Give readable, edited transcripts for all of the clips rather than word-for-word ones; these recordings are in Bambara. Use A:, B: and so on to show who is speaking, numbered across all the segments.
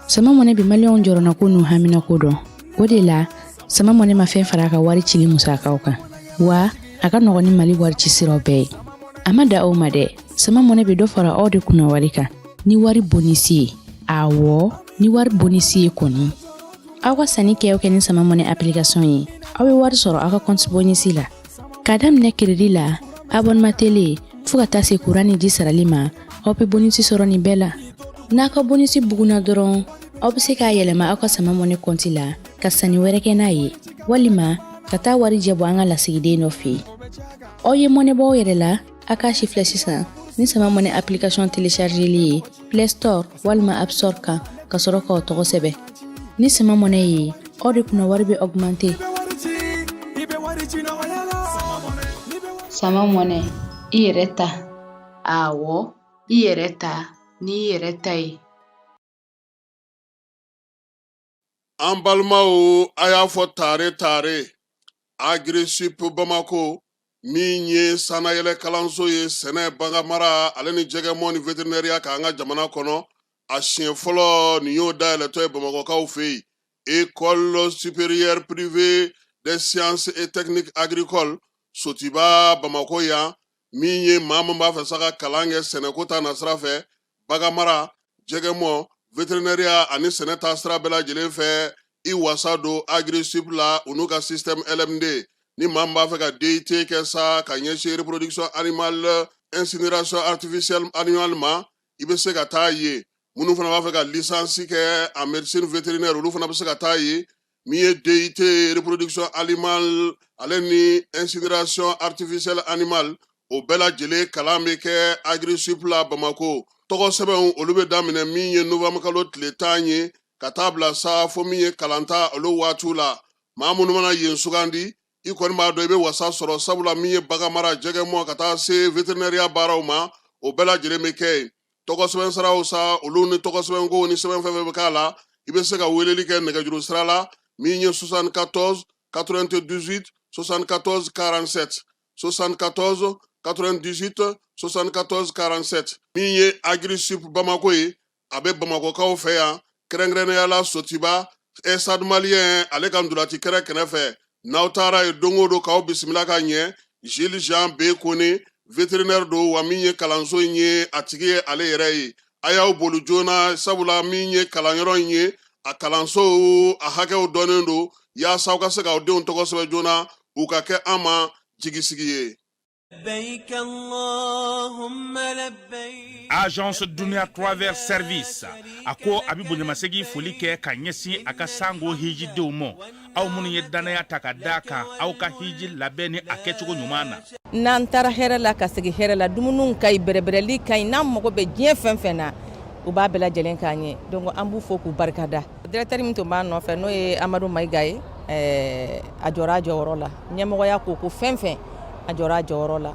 A: Sama Money bɛ maliyɛnw jɔrɔnako n'u haminako dɔn. O de la, Sama Money ma fɛn fara a ka wari cili musakaw kan, wa a ka nɔgɔn ni Mali wari ci siraw bɛɛ ye. A ma da o ma dɛ, Sama Money bɛ dɔ fara aw de kunna wari kan ni wari bonisi ye. Awɔ, ni wari bonisi ye kɔni. Aw ka sanni kɛ o kɛ ni Sama Money application ye, aw bɛ wari sɔrɔ aw ka compte bonisi la. K'a daminɛ crédit la, abonnement télé, fo ka taa se kuran ni ji sarali ma, aw bɛ bonisi sɔrɔ nin bɛɛ la. N'a ka bonisi bugunna dɔrɔn, aw bɛ se k'a yɛlɛma aw ka Sama Money compte la ka sanni wɛrɛ kɛ n'a ye, walima ka taa wari jɛ bɔ an ka lasigiden dɔ fɛ yen. Aw ye mɔnɛ bɔ aw yɛrɛ la, a k'a si filɛ sisan ni Sama Money application téléchargeli ye Play Store walima App Store kan, ka sɔrɔ k'aw tɔgɔ sɛbɛn. Ni Sama Money ye, aw de kunna wari bɛ augmenter.
B: Sama Money, i yɛrɛ ta. Awɔ, i yɛrɛ ta n'i yɛrɛ ta ye.
C: An balimaw, a y'a fɔ tare tare, Agrisip Bamako min ye sannayɛlɛ kalanso ye sɛnɛ, baganmara ale ni jɛgɛmɔ ni vétérinaire k'an ka jamana kɔnɔ, a siɲɛ fɔlɔ nin y'o dayɛlɛtɔ ye Bamakɔkaw fɛ yen. École supérieure privée des sciences et techniques agricoles, Sotiba, Bamako yan, min ye maa min b'a fɛ sa ka kalan kɛ sɛnɛko ta nasira fɛ, baganmara, jɛgɛmɔ, vétérinaire ani sɛnɛ ta sira bɛɛ lajɛlen fɛ, i wasa don Agrisip la, u n'u ka système LMD. Ni maa min b'a fɛ ka DUT kɛ sa ka ɲɛsin reproduction animale, incinération artificielle animale ma, i bɛ se ka taa yen. Minnu fana b'a fɛ ka licence kɛ en médecine vétérinaire, olu fana bɛ se ka taa yen. Min ye DUT reproduction animale ale ni incinération artificielle animale, o bɛɛ lajɛlen kalan bɛ kɛ Agrisip la Bamako. Tɔgɔ sɛbɛnw, olu bɛ daminɛ min ye novembre kalo tile 10 ye, ka taa bila sa fo min ye kalanta olu waatiw la. Maa minnu mana yen sugandi, i kɔni b'a dɔn i bɛ wasa sɔrɔ, sabula min ye baganmara, jɛgɛmɔ, ka taa se vétérinaire baaraw ma, o bɛɛ lajɛlen bɛ kɛ yen. Tɔgɔ sɛbɛn siraw sa, olu ni tɔgɔ sɛbɛnko ni sɛbɛn fɛn fɛn bɛ k'a la, i bɛ se ka weleli kɛ nɛgɛjuru sira la min ye 74 98 74 47, 74 98 74 47. Min ye Agrisip Bamako ye, a bɛ Bamakɔkaw fɛ yan, kɛrɛnkɛrɛnnenya la Sotiba, Stade Malien ale ka ntolaci kɛrɛ kɛrɛfɛ. N'aw taara yen don o don, k'aw bisimila ka ɲɛ. Gilles Jean B Kone, vétérinaire don, wa min ye kalanso in ye, a tigi ye ale yɛrɛ ye. A y'aw boli joona, sabula min ye kalanyɔrɔ in ye, a kalanso a hakɛw dɔnnen don, yaasa aw ka se k'aw denw tɔgɔ sɛbɛn joona, u ka kɛ an ma jigisigi ye.
D: Agence Dunia Travel Service a ko a bɛ bonyamasegin foli kɛ ka ɲɛsin a ka sango hijidenw ma, aw minnu ye dannaya ta ka da kan aw ka hiji labɛn ni a kɛcogo ɲuman na.
E: N'an taara hɛrɛ la ka segin hɛrɛ la, dumuniw ka ɲi, bɛrɛbɛrɛli ka ɲi. N'an mago bɛ diɲɛ fɛn fɛn na, u b'a bɛɛ lajɛlen k'an ye. Donc an b'u fo k'u barikada. Directeur min tun b'a nɔfɛ, n'o ye Amadu Mayiga ye, a jɔra a jɔyɔrɔ la. Ɲɛmɔgɔya ko ko fɛn fɛn, a jɔra a jɔyɔrɔ la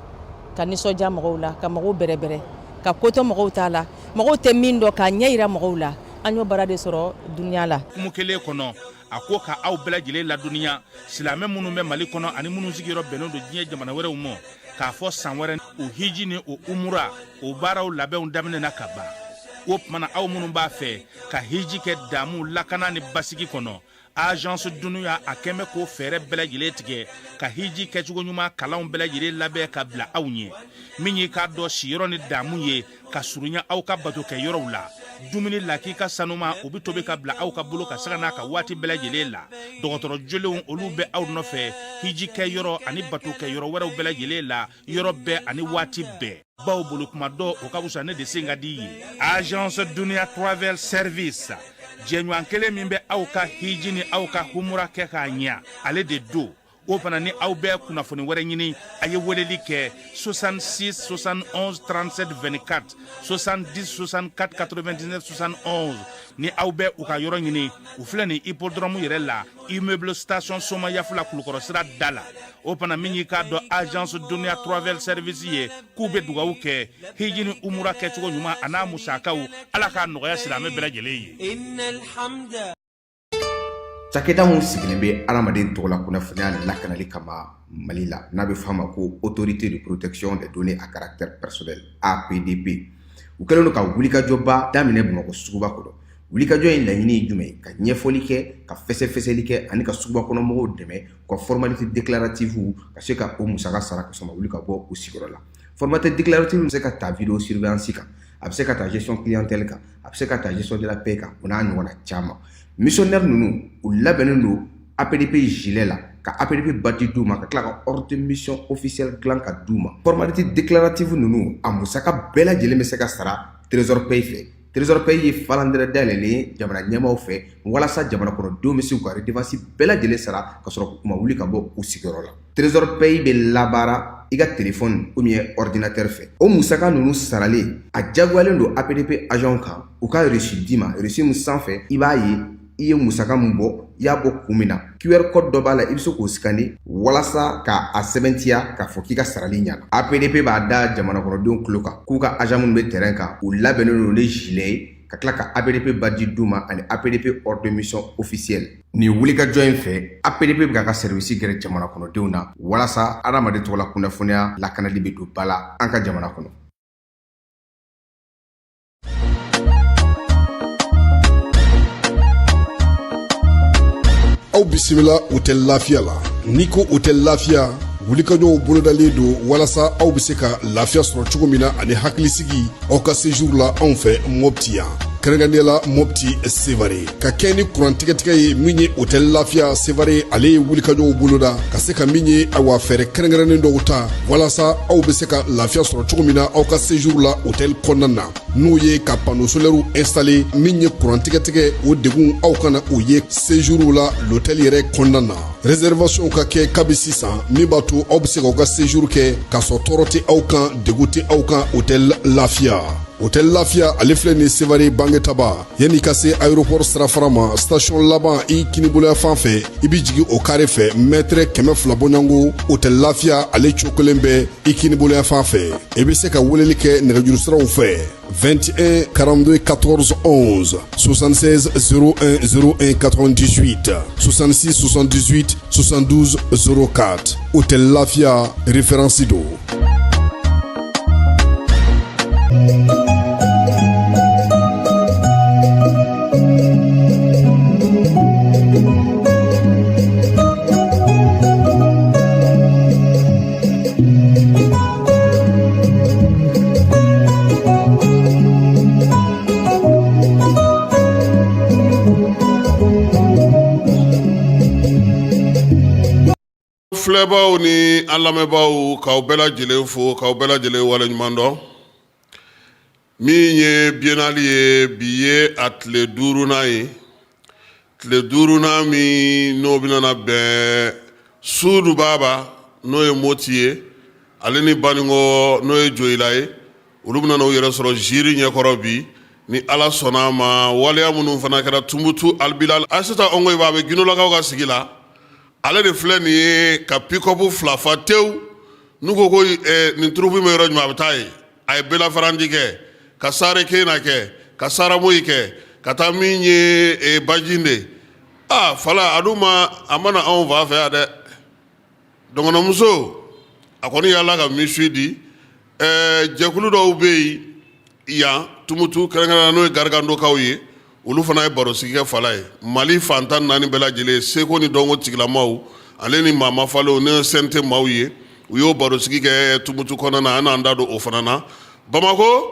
E: ka nisɔndiya mɔgɔw la, ka mɔgɔw bɛrɛbɛrɛ, ka kotɔ mɔgɔw t'a la, mɔgɔw tɛ min dɔn, k'a ɲɛ yira mɔgɔw la. An y'o baara de sɔrɔ Dunia la.
D: Kumu kelen kɔnɔ. A ko ka aw bɛɛ lajɛlen ladɔnniya, silamɛ minnu bɛ Mali kɔnɔ ani minnu sigiyɔrɔ bɛnnen don diɲɛ jamana wɛrɛw ma, k'a fɔ san wɛrɛ o hiji ni o umura o baaraw labɛnw daminɛna ka ban. O tuma na, aw minnu b'a fɛ ka hiji kɛ damu, lakana ni basigi kɔnɔ, Agence Dunuya a kɛn bɛ k'o fɛɛrɛ bɛɛ lajɛlen tigɛ ka hiji kɛcogo ɲuman kalanw bɛɛ lajɛlen labɛn ka bila aw ɲɛ. Min y'i k'a dɔn siyɔrɔ ni damu ye ka surunya aw ka batokɛ yɔrɔw la, dumuni lakika sanuma o bɛ tobi ka bila aw ka bolo ka sanga n'a ka waati bɛɛ lajɛlen la. Dɔgɔtɔrɔ jolenw olu bɛ aw nɔfɛ hiji kɛ yɔrɔ ani batokɛ yɔrɔ wɛrɛw bɛɛ lajɛlen la, yɔrɔ bɛɛ ani waati bɛɛ. Baw bolo kuma dɔ o ka fisa ne de sen ka di ye. Agence Dunia Travel Service, jɛɲɔgɔn kelen min bɛ aw ka hiji ni aw ka humura kɛ k'a ɲɛ, ale de don. O fana ni aw bɛ kunnafoni wɛrɛ ɲini, a ye weleli kɛ 66 71 37 24, 70 64 99 71. Ni aw bɛ u ka yɔrɔ ɲini, u filɛ nin hippodrome yɛrɛ la, immeuble station Somayafula, Kulukɔrɔ sira da la. O fana min y'i k'a dɔn Agence Dunia Travel Service ye, k'u bɛ dugawu kɛ hiji ni umura kɛcogo ɲuman a n'a musakaw, Ala k'a nɔgɔya silamɛ bɛɛ lajɛlen ye.
F: Cakɛda min sigilen bɛ adamaden tɔgɔla kunnafoniya lakanali kama Mali la, n'a bɛ f'a ma ko Autorité de protection des données à caractère personnel, APDP, u kɛlen don ka wulikajɔba daminɛ Bamakɔ suguba kɔnɔ. Wulikajɔ in laɲini ye jumɛn ye? Ka ɲɛfɔli kɛ, ka fɛsɛfɛsɛli kɛ ani ka suguba kɔnɔ mɔgɔw dɛmɛ u ka formalité déclarative ka se ka o musaka sara ka sɔrɔ wuli ka bɔ u sigiyɔrɔ la. Formalité déclarative bɛ se ka ta vidéo surveillance kan, a bɛ se ka ta gestion clientèle kan, a bɛ se ka ta gestion de la paie kan, o n'a ɲɔgɔnna caman. Missionnaire ninnu, u labɛnnen don APDP gilet la, ka APDP badge d'u ma, ka tila ka ordre de mission officiel dilan ka d'u ma. Formalité déclarative ninnu, a musaka bɛɛ lajɛlen bɛ se ka sara Trésor Pay fɛ. Trésor Pay ye falandɛrɛ dayɛlɛlen ye jamana ɲɛmaaw fɛ walasa jamana kɔnɔdenw bɛ se k'u ka redevance bɛɛ lajɛlen sara ka sɔrɔ u ma wuli ka bɔ u sigiyɔrɔ la. Trésor Pay bɛ labaara i ka téléphone ou bien ordinateur fɛ. O musaka ninnu saralen, a jagoyalen don APDP agent kan u ka reçu d'i ma, reçu min sanfɛ i b'a ye i ye musaka min bɔ, i y'a bɔ kun min na. QR code dɔ b'a la, i bɛ se k'o scanner walasa ka a sɛbɛntiya k'a fɔ k'i ka sarali ɲana. APDP b'a da jamana kɔnɔdenw tulo kan k'u ka agent minnu bɛ terrain kan, u labɛnnen don ni gilet ye, ka tila ka APDP badge d'u ma ani APDP ordre de mission officiel. Nin wulikajɔ in fɛ, APDP bɛ k'a ka service gɛrɛ jamana kɔnɔdenw na walasa adamaden tɔgɔla kunnafoniya lakanali bɛ don ba la an ka jamana kɔnɔ.
C: Aw bisimila Hôtel Lafiya la. N'i ko Hôtel Lafiya, wulikajɔw bolodalen don walasa aw bɛ se ka lafiya sɔrɔ cogo min na ani hakilisigi aw ka séjour la anw fɛ Mɔpti yan, kɛrɛnkɛrɛnnenya la Mɔpti Sevare. Ka kɛ ni kuran tigɛtigɛ ye, min ye Hôtel Lafiya Sevare, ale ye wulikajɔw boloda ka se ka min ye, awa, fɛɛrɛ kɛrɛnkɛrɛnnen dɔw ta walasa aw bɛ se ka lafiya sɔrɔ cogo min na aw ka séjour la hôtel kɔnɔna na, n'o ye ka panneau solaire installé. Min ye kuran tigɛtigɛ, o degun aw kana o ye séjour la l'hôtel yɛrɛ kɔnɔna na. Réservation ka kɛ kabi sisan, min b'a to aw bɛ se k'aw ka séjour kɛ k'a sɔrɔ tɔɔrɔ tɛ aw kan, degun tɛ aw kan. Hôtel Lafiya, Hôtel Lafiya, ale filɛ nin Sevare Bangetaba, yanni ka se aéroport sirafara ma, station laban i kiniboloya fan fɛ, i bɛ jigin o kare fɛ, mɛtɛrɛ 200 bɔɲɔgɔnko, Hôtel Lafiya ale cogo kelen bɛ i kiniboloya fan fɛ. I bɛ se ka weleli kɛ nɛgɛjuru siraw fɛ: 21 42 14 11, 76 01 01 98, 66 78 72 04. Hôtel Lafiya, référence don. Filɛbaw ni an lamɛnbaaw, k'aw bɛɛ lajɛlen fo, k'aw bɛɛ lajɛlen waleɲuman dɔn. Min ye biennale ye, bi ye a tile duurunan ye, tile duurunan min n'o bɛna bɛn Sudu Baba, n'o ye Moti ye, ale ni Baninko, n'o ye Joyila ye, olu bɛna u yɛrɛ sɔrɔ jury ɲɛkɔrɔ bi ni Ala sɔnna a ma. Waleya minnu fana kɛra Tumutu, Albilal Asita Ongoyiba, a bɛ Gindolakaw ka sigi la, ale de filɛ nin ye ka pick-up fila fa tewu. N'u ko ko nin troupe bɛ yɔrɔ jumɛn, a bɛ taa yen. A ye Belafaranji kɛ, ka Sare Kena kɛ, ka Saramoyi kɛ, ka taa min ye Bajinde. Aa fala, a dun ma a mana anw fa fɛ yan dɛ. Dɔgɔnɔmuso a kɔni yala ka misi di. Jɛkulu dɔw bɛ yen yan Tumutu, kɛrɛnkɛrɛnnenya n'o ye Garikandokaw ye, olu fana ye barosigi kɛ fala ye. Mali fan 14 bɛɛ lajɛlen, seko ni dɔnko tigilamaw ale ni maa mafalenw, n'o ye CNT maaw ye, u y'o barosigi kɛ Tumutu kɔnɔna na. An n'an da don o fana na. Bamakɔ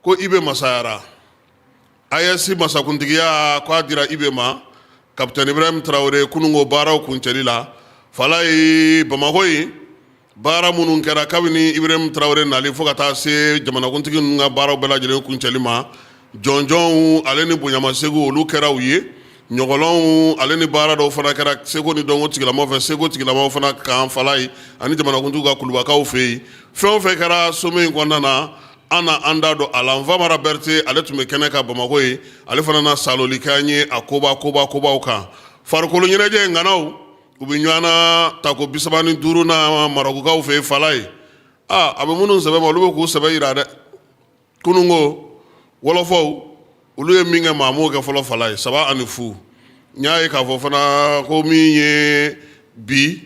C: ko IB masayara, AES masakuntigiya ko a dira IB ma, Kapitɛni Ibrahim Tarawele, kununko baaraw kuncɛli la. Fala ye Bamakɔ ye, baara minnu kɛra kabini Ibrahim Tarawele nali fo ka taa se jamanakuntigi ninnu ka baaraw bɛɛ lajɛlen kuncɛli ma, jɔnjɔnw ale ni bonyamasegin olu kɛra u ye, ɲɔgɔlɔnw ale ni baara dɔw fana kɛra seko ni dɔnko tigilamaw fɛ, seko tigilamaw fana kan fala ye, ani jamanakuntigiw ka kulubakaw fɛ yen. Fɛn o fɛn kɛra sommet in kɔnɔna na, an na an da don a la. Nfamara Berete, ale tun bɛ kɛnɛ kan Bamakɔ ye, ale fana na saloli kɛ an ye a koba koba kobaw kan. Farikolo ɲɛnajɛ ŋanaw, u bɛ ɲɔgɔn na tako 35 na Marɔkukaw fɛ yen fala ye. Aa, a bɛ minnu sɛbɛ ma, olu bɛ k'u sɛbɛ yira dɛ. Kununko wɔlɔfɔw, olu ye min kɛ, maa m'o kɛ fɔlɔ fala ye, 3-0. N y'a ye k'a fɔ fana ko min ye bi,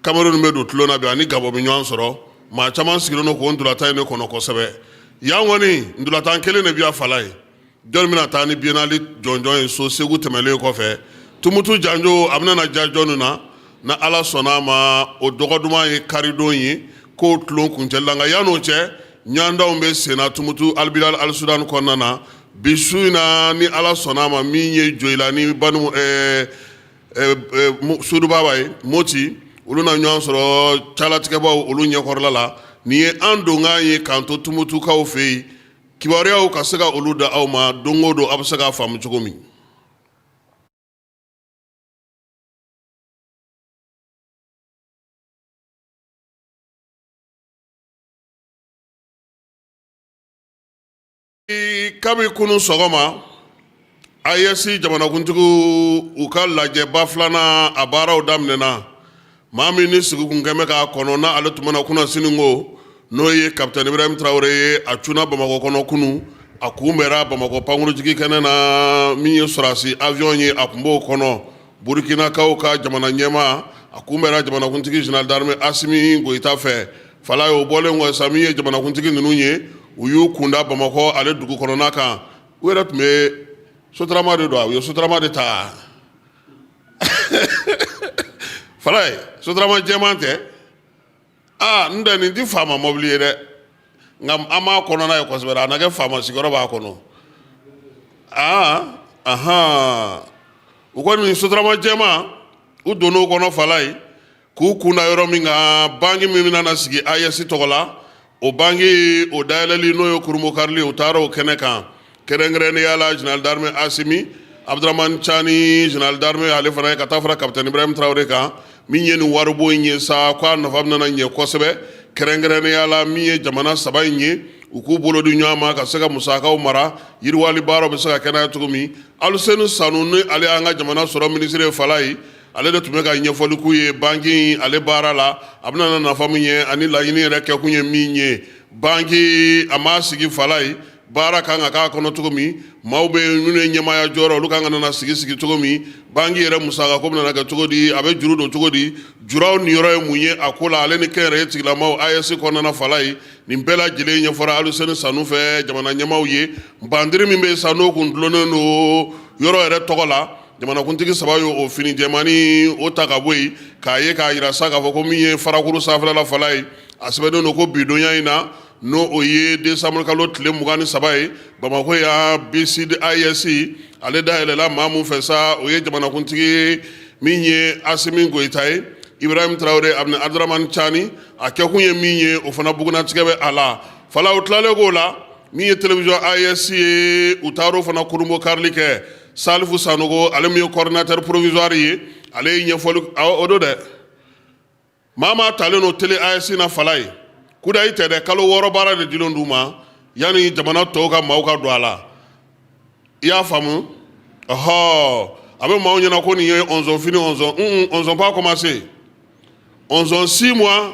C: Cameroun bɛ don tulon na bi, ani Gabon bɛ ɲɔgɔn sɔrɔ. Maa caman sigilen don k'o ntolatan in de kɔnɔ kosɛbɛ. Yan kɔni, ntolatan kelen de bɛ yan fala ye. Jɔnni bɛna taa ni biennale jɔnjɔn ye so Segu tɛmɛnen kɔfɛ? Tumutu janjo, a bɛna na diya jɔnni na? Ni Ala sɔnna a ma, o dɔgɔ duman ye karidon ye k'o tulon kuncɛli la. Nka yann'o cɛ, ɲɔgɔndanw bɛ senna Tumutu Albilal Al Sudan kɔnɔna na bi su in na, ni Ala sɔnna a ma. Min ye Joyila ni Banu Sodubaba ye, Moti, olu na ɲɔgɔn sɔrɔ calatigɛbaw olu ɲɛkɔrɔla la. Nin ye an donkan ye k'an to Tumutukaw fɛ yen, kibaruyaw ka se ka olu da aw ma don o don, aw bɛ se k'a faamu cogo min. Kabi kunun sɔgɔma, AES jamanakuntigiw u ka lajɛba filanan, a baaraw daminɛna. Maa min ni sigi kun kɛmɛ k'a kɔnɔ, na ale tun mana kunna sini ko n'o ye Kapitɛni Ibrahim Tarawele ye, a cunna Bamakɔ kɔnɔ kunun. A kunbɛnra Bamakɔ pankurunjigi kɛnɛ na. Min ye sɔrɔdasi avion ye, a tun b'o kɔnɔ. Burukinakaw ka jamana ɲɛmaa, a kunbɛnra jamanakuntigi général d'armée Asimi Goyita fɛ. Fala ye, o bɔlen kɔ sa, min ye jamanakuntigi ninnu ye, u y'u kunda Bamakɔ ale dugu kɔnɔna kan. U yɛrɛ tun bɛ Sotarama de don, u ye Sotarama de ta. Fala ye, Sotarama jɛman tɛ. Aa, n tɛ nin tɛ faama mɔbili ye dɛ, nka an b'a kɔnɔna ye kosɛbɛ, a na kɛ faama sigiyɔrɔ b'a kɔnɔ. Aa ahan, u kɔni Sotarama jɛman, u donn'o kɔnɔ fala ye, k'u kunda yɔrɔ min kan, banki min bɛna na sigi AES tɔgɔ la, o banki o dayɛlɛli, n'o ye kurunbonkarili, u taara o kɛnɛ kan. Kɛrɛnkɛrɛnnenya la, général d'armée Asimi, Abdramani Cani général d'armée ale fana ye, ka taa fara Kapitɛni Ibrahim Tarawele kan. Min ye nin waribon in ye sa, k'a nafa bɛna ɲɛ kosɛbɛ, kɛrɛnkɛrɛnnenya la min ye jamana saba in ye, u k'u bolo di ɲɔgɔn ma ka se ka musakaw mara, yiriwali baaraw bɛ se ka kɛ n'a ye cogo min. Aluseni Sanu, ni ale y'an ka jamana sɔrɔ minisiri ye fala ye, ale de tun bɛ ka ɲɛfɔli k'u ye banki in ale baara la, a bɛna na nafa min ye ani laɲini yɛrɛ kɛkun ye min ye. Banki a m'a sigi fala ye, baara kan ka k'a kɔnɔ cogo min, maaw bɛ minnu ye ɲɛmaaya jɔyɔrɔ, olu kan ka na sigi sigi cogo min, banki yɛrɛ musaka ko bɛna kɛ cogo di, a bɛ juru don cogo di, juraw niyɔrɔ ye mun ye a ko la, ale ni kɛnyɛrɛye tigilamaw AES kɔnɔna fala ye. Nin bɛɛ lajɛlen ɲɛfɔra Aluseni Sanu fɛ jamana ɲɛmaaw ye. Bandiri min bɛ sa, n'o kun dulonnen don yɔrɔ yɛrɛ tɔgɔ la, jamanakuntigi saba ye o fini jɛmannin o ta ka bɔ yen, k'a ye k'a jira sa k'a fɔ ko min ye farakuru sanfɛla la fala ye, a sɛbɛnnen don ko bidonya in na, n'o o ye décembre kalo tile 23 ye, Bamakɔ yan BICID AES ale dayɛlɛla maa min fɛ sa, o ye jamanakuntigi min ye Asimi Goyita ye, Ibrahim Tarawele ani Abdramani Cani. A kɛkun ye min ye, o fana bugunnatigɛ bɛ a la fala. O tilalen k'o la, min ye télévision AES ye, u taar'o fana kurunbonkarili kɛ. Salifu Sanogo, ale min ye coordinateur provisoire ye, ale ye ɲɛfɔli o don dɛ. Maa maa talen don télé AES na fala ye, kudayi tɛ dɛ, kalo 6 baara de dilen d'u ma yanni jamana tɔw ka maaw ka don a la. I y'a faamu? Ɔhɔ, a bɛ maaw ɲɛna ko nin ye onzon fini, onzon onzon pas commencé, onzon 6 mois,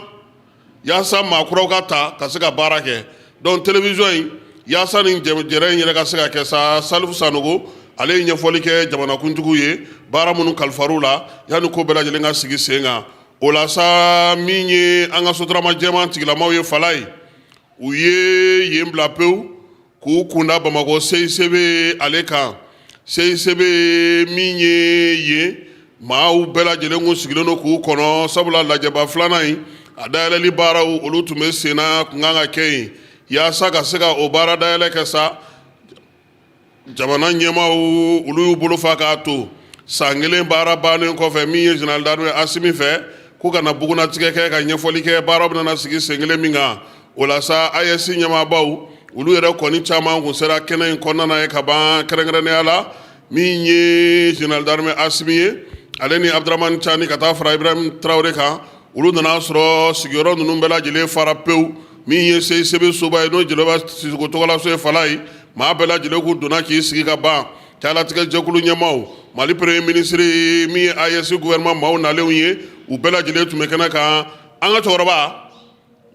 C: yaasa maa kuraw ka ta ka se ka baara kɛ. Donc télévision in, yaasa nin jɛrɛ in yɛrɛ ka se ka kɛ sa, Salifu Sanogo Ale ye ɲɛfɔli kɛ jamanakuntigiw ye baara minnu kalifar'u la yanni ko bɛɛ lajɛlen ka sigi sen kan. O la sa, min ye an ka sotarama jɛman tigilamaw ye, Falaye, u ye yen bila pewu k'u kunda Bamakɔ CICB ale kan. CICB min ye yen, maaw bɛɛ lajɛlen kun sigilen don k'u kɔnɔ, sabula lajɛba filanan in a dayɛlɛli baaraw, olu tun bɛ senna, kun kan ka kɛ yen. Yaasa ka se ka o baara dayɛlɛ kɛ sa, jamana ɲɛmaaw, olu y'u bolo fa k'a to san kelen baara bannen kɔfɛ, min ye général d'armée Asimi fɛ, ko ka na bugunnatigɛ kɛ ka ɲɛfɔli kɛ baara bɛna sigi sen kelen min kan. O la sa, AES ɲɛmaabaw, olu yɛrɛ kɔni caman kun sera kɛnɛ in kɔnɔna na ye ka ban, kɛrɛnkɛrɛnnenya la min ye général d'armée Asimi ye, ale ni Abdramani Cani, ka taa fara Ibrahim Traoré kan. Olu nana sɔrɔ sigiyɔrɔ ninnu bɛɛ lajɛlen fara pewu. Min ye CICB soba ye, n'o ye Joloba Sisoko tɔgɔlaso ye, Falaye, maa bɛɛ lajɛlen k'u donna k'i sigi ka ban. Calatigɛ jɛkulu ɲɛmaaw, Mali premier ministre, min ye AES gouvernement maaw nalenw ye, u bɛɛ lajɛlen tun bɛ kɛnɛ kan. An ka cɛkɔrɔba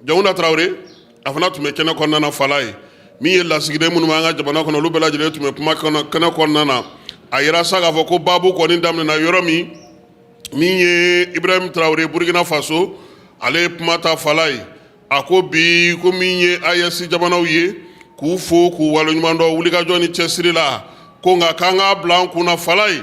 C: Jɔnkunda Tarawele, a fana tun bɛ kɛnɛ kɔnɔna na. Falaye, min ye lasigiden minnu b'an ka jamana kɔnɔ, olu bɛɛ lajɛlen tun bɛ kuma kɛnɛ kɔnɔna na. A yira sa k'a fɔ ko baabu kɔni daminɛna yɔrɔ min, min ye Ibrahim Tarawele, Burkina Faso, ale ye kuma ta. Falaye, a ko bi ko min ye AES jamanaw ye, k'u fo k'u waleɲuman dɔn wulikajɔ ni cɛsiri la, ko nka k'an k'a bila an kunna, Falaye,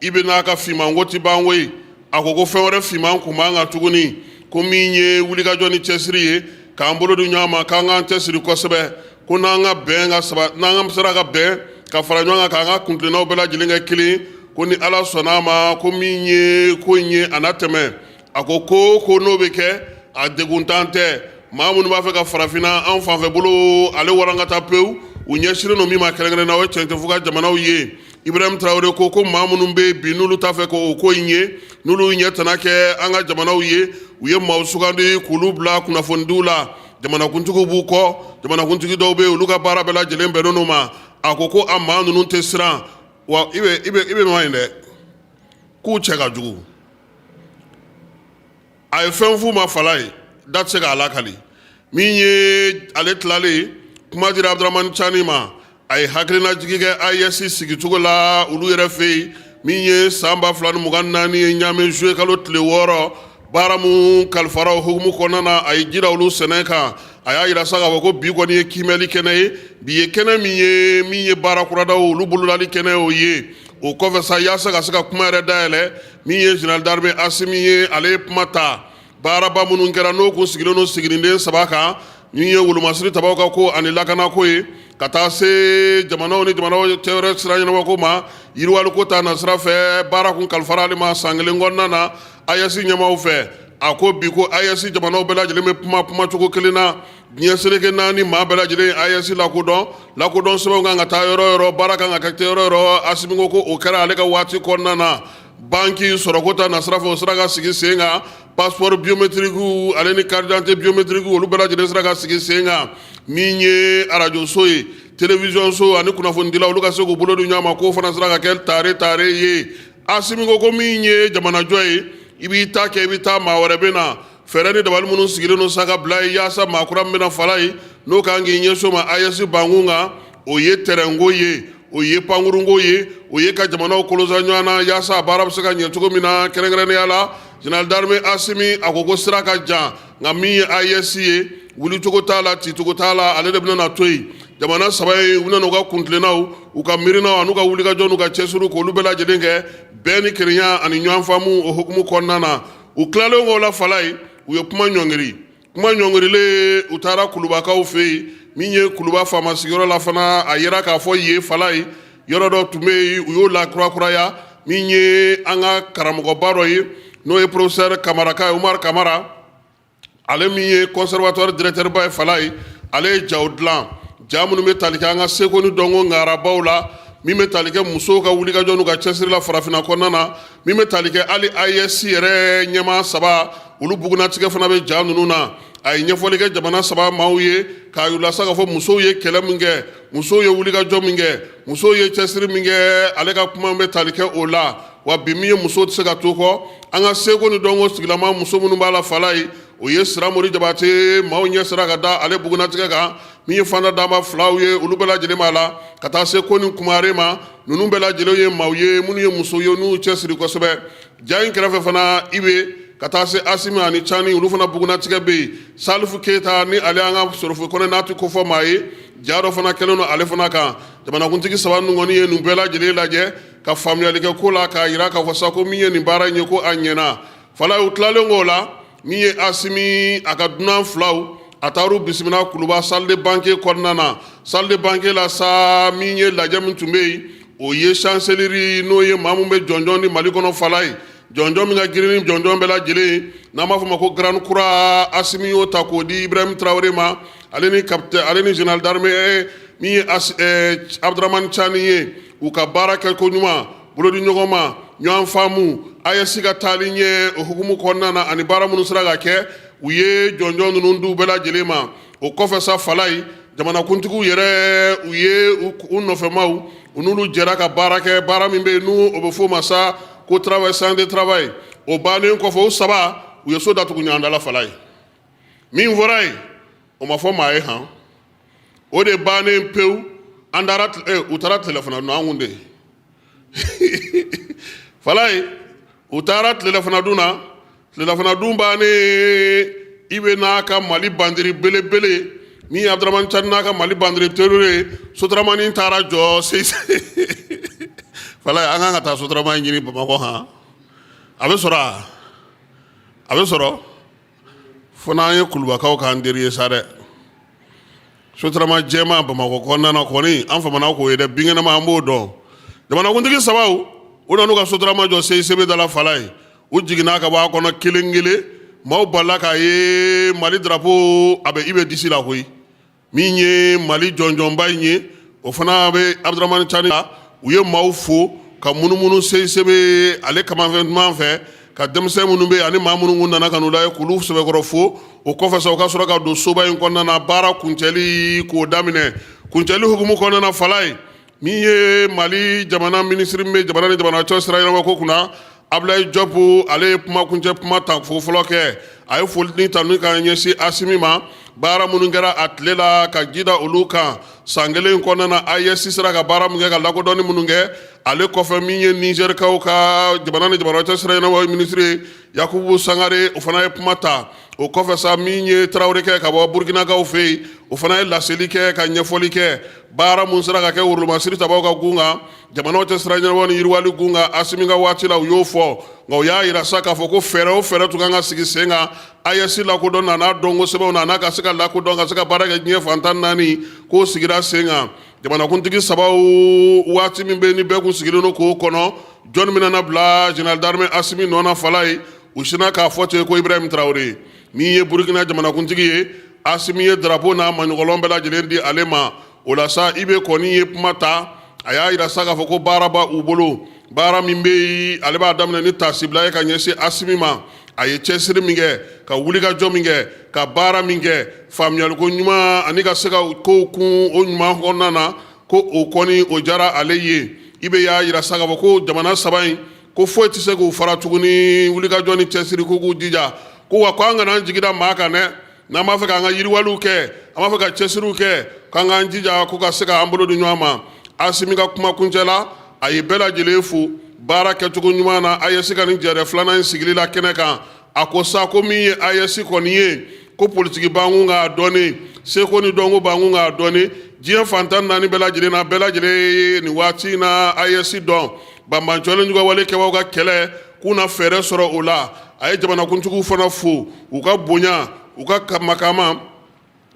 C: i bɛ n'a ka finmanko ti ban koyi. A ko ko fɛn wɛrɛ finman kun b'an kan tuguni, ko min ye wulikajɔ ni cɛsiri ye, k'an bolo di ɲɔgɔn ma, k'an k'an cɛsiri kosɛbɛ, ko n'an ka bɛn ka saba, n'an ka sera ka bɛn ka fara ɲɔgɔn kan, k'an ka kuntilennaw bɛɛ lajɛlen kɛ kelen, ko ni Ala sɔnna a ma, ko min ye ko in ye, a na tɛmɛ. A ko ko n'o bɛ kɛ, a deguntan tɛ. Maa minnu b'a fɛ ka farafinna an fanfɛ bolo ale warankata pewu, u ɲɛsinnen don min ma kɛrɛnkɛrɛn na, o ye cɛncɛnfuga jamanaw ye. Ibrahim Traoré ko maa minnu bɛ bi, n'olu t'a fɛ k'o ko in ye, n'olu ɲɛ tana kɛ an ka jamanaw ye, u ye maaw sugandi k'olu bila kunnafonidiw la, jamanakuntigiw b'u kɔ, jamanakuntigi dɔw bɛ yen, olu ka baara bɛɛ lajɛlen bɛnnen o ma. A ko a maa ninnu tɛ siran wa i bɛ ma in dɛ, k'u cɛ ka jugu. A ye fɛn f'u ma, Falaye, da tɛ se k'a lakali. Min ye ale tilalen, kuma dira Abdramani Cani ma. A ye hakilinajigi kɛ AES sigicogo la olu yɛrɛ fɛ yen, min ye san 2024 ye, Ɲame juillet kalo tile 6, baara mun kalifara o hukumu kɔnɔna na. A ye jira olu sɛnɛ kan. A y'a yira sa k'a fɔ ko bi kɔni ye kiimɛli kɛnɛ ye, bi ye kɛnɛ min ye baara kuradaw olu bolodali kɛnɛ o ye. O kɔfɛ sa, yaasa ka se ka kuma yɛrɛ dayɛlɛ, min ye général d'armée Asimi ye, ale ye kuma ta. Baaraba minnu kɛra, n'o kun sigilen don sigininden saba kan, min ye wolomasiri tabaw ka ko ani lakanako ye, ka taa se jamanaw ni jamanaw cɛ wɛrɛ sira ɲɛnabɔko ma, yiriwaliko ta na sira fɛ, baara kun kalifara ale ma san kelen kɔnɔna na AES ɲɛmaaw fɛ. A ko bi ko AES jamanaw bɛɛ lajɛlen bɛ kuma kumacogo kelen na diɲɛ seleke naani maa bɛɛ lajɛlen AES lakodɔn, lakodɔn sɛbɛnw kan ka taa yɔrɔ yɔrɔ, baara kan ka kɛ yɔrɔ yɔrɔ. Asimi ko o kɛra ale ka waati kɔnɔna na. Banki sɔrɔko ta nasira fɛ, o sera ka sigi sen kan. Passeport biométrique ale ni carte d'identité biométrique, olu bɛɛ lajɛlen sera ka sigi sen kan. Min ye arajoso ye, télévision so ani kunnafonidilaw, olu ka se k'u bolo di ɲɔgɔn ma, k'o fana sera ka kɛ tare tare ye. Asimi ko min ye jamanajɔ ye, i b'i ta kɛ, i bɛ taa, maa wɛrɛ bɛ na. Fɛɛrɛ ni dabali minnu sigilen don sa ka bila ye, yaasa maa kura min bɛna Falaye, n'o kan k'i ɲɛsin o ma AES bankun kan, o ye tɛrɛnko ye, o ye pankurunko ye, o ye ka jamanaw kolosa ɲɔgɔn na, yaasa a baara bɛ se ka ɲɛ cogo min na. Kɛrɛnkɛrɛnnenya la, général d'armée Asimi a ko sira ka jan, nka min ye AES ye, wulicogo t'a la, cicogo t'a la, ale de bɛna na to yen. Jamana saba ye, u bɛna u ka kuntilennaw, u ka miirinaw an'u ka wulikajɔ n'u ka cɛsiriw, k'olu bɛɛ lajɛlen kɛ bɛn ni kelenya ani ɲɔgɔn faamu o hukumu kɔnɔna na. U tilalen k'o la, Falaye, u ye kuma ɲɔngiri. Kuma ɲɔngirilen, u taara Kulubakaw fɛ yen. Min ye Kuluba faama sigiyɔrɔ la fana, a yira k'a fɔ yen, Falaye, yɔrɔ dɔ tun bɛ yen, u y'o lakurakuraya. Min ye an ka karamɔgɔba dɔ ye, n'o ye professeur Kamaraka ye, Umar Kamara, ale min ye conservatoire directeur ba ye, Falaye, ale ye jaw dilan, ja minnu bɛ tali kɛ an ka seko ni dɔnko ŋarabaw la, min bɛ tali kɛ musow ka wulikajɔ n'u ka cɛsiri la farafinna kɔnɔna na, min bɛ tali kɛ hali AES yɛrɛ ɲɛmaa saba, olu bugunnatigɛ fana bɛ ja ninnu na. A ye ɲɛfɔli kɛ jamana saba maaw ye k'a yir'u la sa k'a fɔ musow ye kɛlɛ min kɛ, musow ye wulikajɔ min kɛ, musow ye cɛsiri min kɛ. Ale ka kuma bɛ tali kɛ o la. Wa bi, min ye musow tɛ se ka to kɔ an ka seko ni dɔnko sigilama, muso minnu b'a la, Falaye, o ye Siramori Jabate, maaw ɲɛ sera ka da ale bugunnatigɛ kan. Min ye Fanta Danba filaw ye, olu bɛɛ lajɛlen b'a la, ka taa se ko ni kumare ma. Ninnu bɛɛ lajɛlen ye maaw ye minnu ye muso ye, n'u cɛsiri kosɛbɛ. Ja in kɛrɛfɛ fana, i bɛ ka taa se Asimi ani Cani, olu fana bugunnatigɛ bɛ yen. Salifu Keyita ni ale an ka Sɔrɔfo Kɔnɛ, n'a tɛ kofɔ maa ye, ja dɔ fana kɛlen don ale fana kan. Jamanakuntigi saba ninnu kɔni ye nin bɛɛ lajɛlen lajɛ ka faamuyali kɛ ko la, k'a jira k'a fɔ sa ko min ye nin baara in ye, ko a ɲɛna. Falaye, u tilalen k'o la, min ye Asimi a ka dunan filaw, a taar'u bisimila Kuluba salle de banquet kɔnɔna na. Salle de banquet la sa, min ye lajɛ min tun bɛ yen, o ye chancellerie, n'o ye maa min bɛ jɔnjɔn di Mali kɔnɔ. Falaye, jɔnjɔn min ka girin ni jɔnjɔn bɛɛ lajɛlen ye, n'an b'a fɔ ma ko grande croix, Asimi y'o ta k'o di Ibrahim Traoré ma, ale ni capitaine, ale ni général d'armée min ye Abdramane Tiani ye. U ka baara kɛ ko ɲuman, bolodi ɲɔgɔn ma, ɲɔgɔn faamu, AES ka taali ɲɛ, o hukumu kɔnɔna na, ani baara minnu sera ka kɛ, u ye jɔnjɔn ninnu d'u bɛɛ lajɛlen ma. O kɔfɛ sa, Falaye, jamanakuntigiw yɛrɛ, u ye u nɔfɛmaw, u n'olu jɛra ka baara kɛ, baara min bɛ yen n'o bɛ f'o ma sa ko travail, séance de travail. O bannen kɔfɛ, u saba, u ye so datugu ɲɔgɔn da la. Falaye, min fɔra yen, o ma fɔ maa ye han. O de bannen pewu, an taara, u taara tilelafana dun, an kun de Falaye, u taara tilelafana dun na. Tilelafana dun bannen, i bɛ n'a ka Mali bandiri belebele min ye Abdramane Tiani n'a ka Mali bandiri terure, sotaramani taara jɔ. Falaye, an kan ka taa sotarama ɲini Bamakɔ han. A bɛ sɔrɔ, a bɛ sɔrɔ fo n'an ye Kulubakaw k'an teri ye sa dɛ. Sotarama jɛman Bamakɔ kɔnɔna na kɔni, an famana k'o ye dɛ, binkɛnɛma an b'o dɔn. Jamanakuntigi sabaw, u nan'u ka sotarama jɔ CICB da la. Falaye, u jiginna ka bɔ a kɔnɔ kelen kelen. Maaw balila k'a ye Mali drapeau a bɛ i bɛ disi la koyi. Min ye Mali jɔnjɔnba in ye, o fana bɛ Abdramane Tiani la. U ye maaw fo ka munumunu CICB ale kamanfɛn duman fɛ, ka denmisɛn minnu bɛ ani maa minnu nana ka n'u lajɛ, k'olu sɛbɛkɔrɔ fo. O kɔfɛ sa, u ka sɔrɔ ka don soba in kɔnɔna na, baara kuncɛli k'o daminɛ. Kuncɛli hukumu kɔnɔna na, Falaye, min ye Mali jamana minisiri min bɛ jamana ni jamana cɛ sira ɲɛnabɔ ko kunna, Abdoulaye Diop, ale ye kuma kuncɛ kuma ta fo fɔlɔ kɛ. A ye foli ni tanu ka ɲɛsin Asimi ma, baara minnu kɛra a tile la, ka ji da olu kan. San kelen kɔnɔna na, AES sera ka baara min kɛ, ka lakodɔnni minnu kɛ. Ale kɔfɛ, min ye Nizɛrikaw ka jamana ni jamana cɛ sira ɲɛnabɔ minisiri ye, Yakubu Sangare, o fana ye kuma ta. O kɔfɛ sa, min ye Tarawele kɛ ka bɔ Burukinakaw fɛ yen, o fana ye laseli kɛ ka ɲɛfɔli kɛ baara mun sera ka kɛ wolomasiri tabaw ka gun kan, jamanaw cɛ sira ɲɛnabɔ ni yiriwali gun kan Asimi ka waati la, u y'o fɔ. Nka u y'a yira sa k'a fɔ ko fɛɛrɛ o fɛɛrɛ tun kan ka sigi sen kan AES lakodɔn na, n'a dɔnko sɛbɛnw na, n'a ka se ka lakodɔn, ka se ka baara kɛ diɲɛ fan 14, k'o sigira sen kan. Jamanakuntigi sabaw, waati min bɛ ni bɛɛ kun sigilen don k'o kɔnɔ, jɔnni bɛna na bila général d'armée Asimi nɔ na? Falaye, u sinna k'a fɔ ten ko Ibrahim Traoré, min ye Burukina jamanakuntigi ye. Asimi ye drapeau n'a maɲɔgɔlɔn bɛɛ lajɛlen di ale ma. O la sa, IB kɔni ye kuma ta. A y'a yira sa k'a fɔ ko baara b'u bolo, baara min bɛ yen, ale b'a daminɛ ni taasibila ye ka ɲɛsin Asimi ma. A ye cɛsiri min kɛ, ka wulikajɔ min kɛ, ka baara min kɛ, faamuyaliko ɲuman ani ka se ka kow kun o ɲuman kɔnɔna na, ko o kɔni o diyara ale ye. IB y'a yira sa k'a fɔ ko jamana saba in, ko foyi tɛ se k'u fara tuguni wulikajɔ ni cɛsiri, ko k'u jija ko wa ko an kana an jigi da maa kan dɛ. N'an b'a fɛ k'an ka yiriwaliw kɛ, an b'a fɛ ka cɛsiriw kɛ, k'an k'an jija ko ka se k'an bolo di ɲɔgɔn ma. Asimi ka kuma kuncɛ la, a ye bɛɛ lajɛlen fo baara kɛcogo ɲuman na AES ka nin jɛrɛ filanan in sigili la kɛnɛ kan. A ko sa ko min ye AES kɔni ye, ko politiki b'an kun k'a dɔɔni, seko ni dɔnko b'an kun k'a dɔɔni, diɲɛ fan 14 bɛɛ lajɛlen na, bɛɛ lajɛlen ye nin waati in na AES dɔn. Banbancɔlen juguwale kɛbaaw ka kɛlɛ, k'u na fɛɛrɛ sɔrɔ o la. A ye jamanakuntigiw fana fo u ka bonya, u ka makama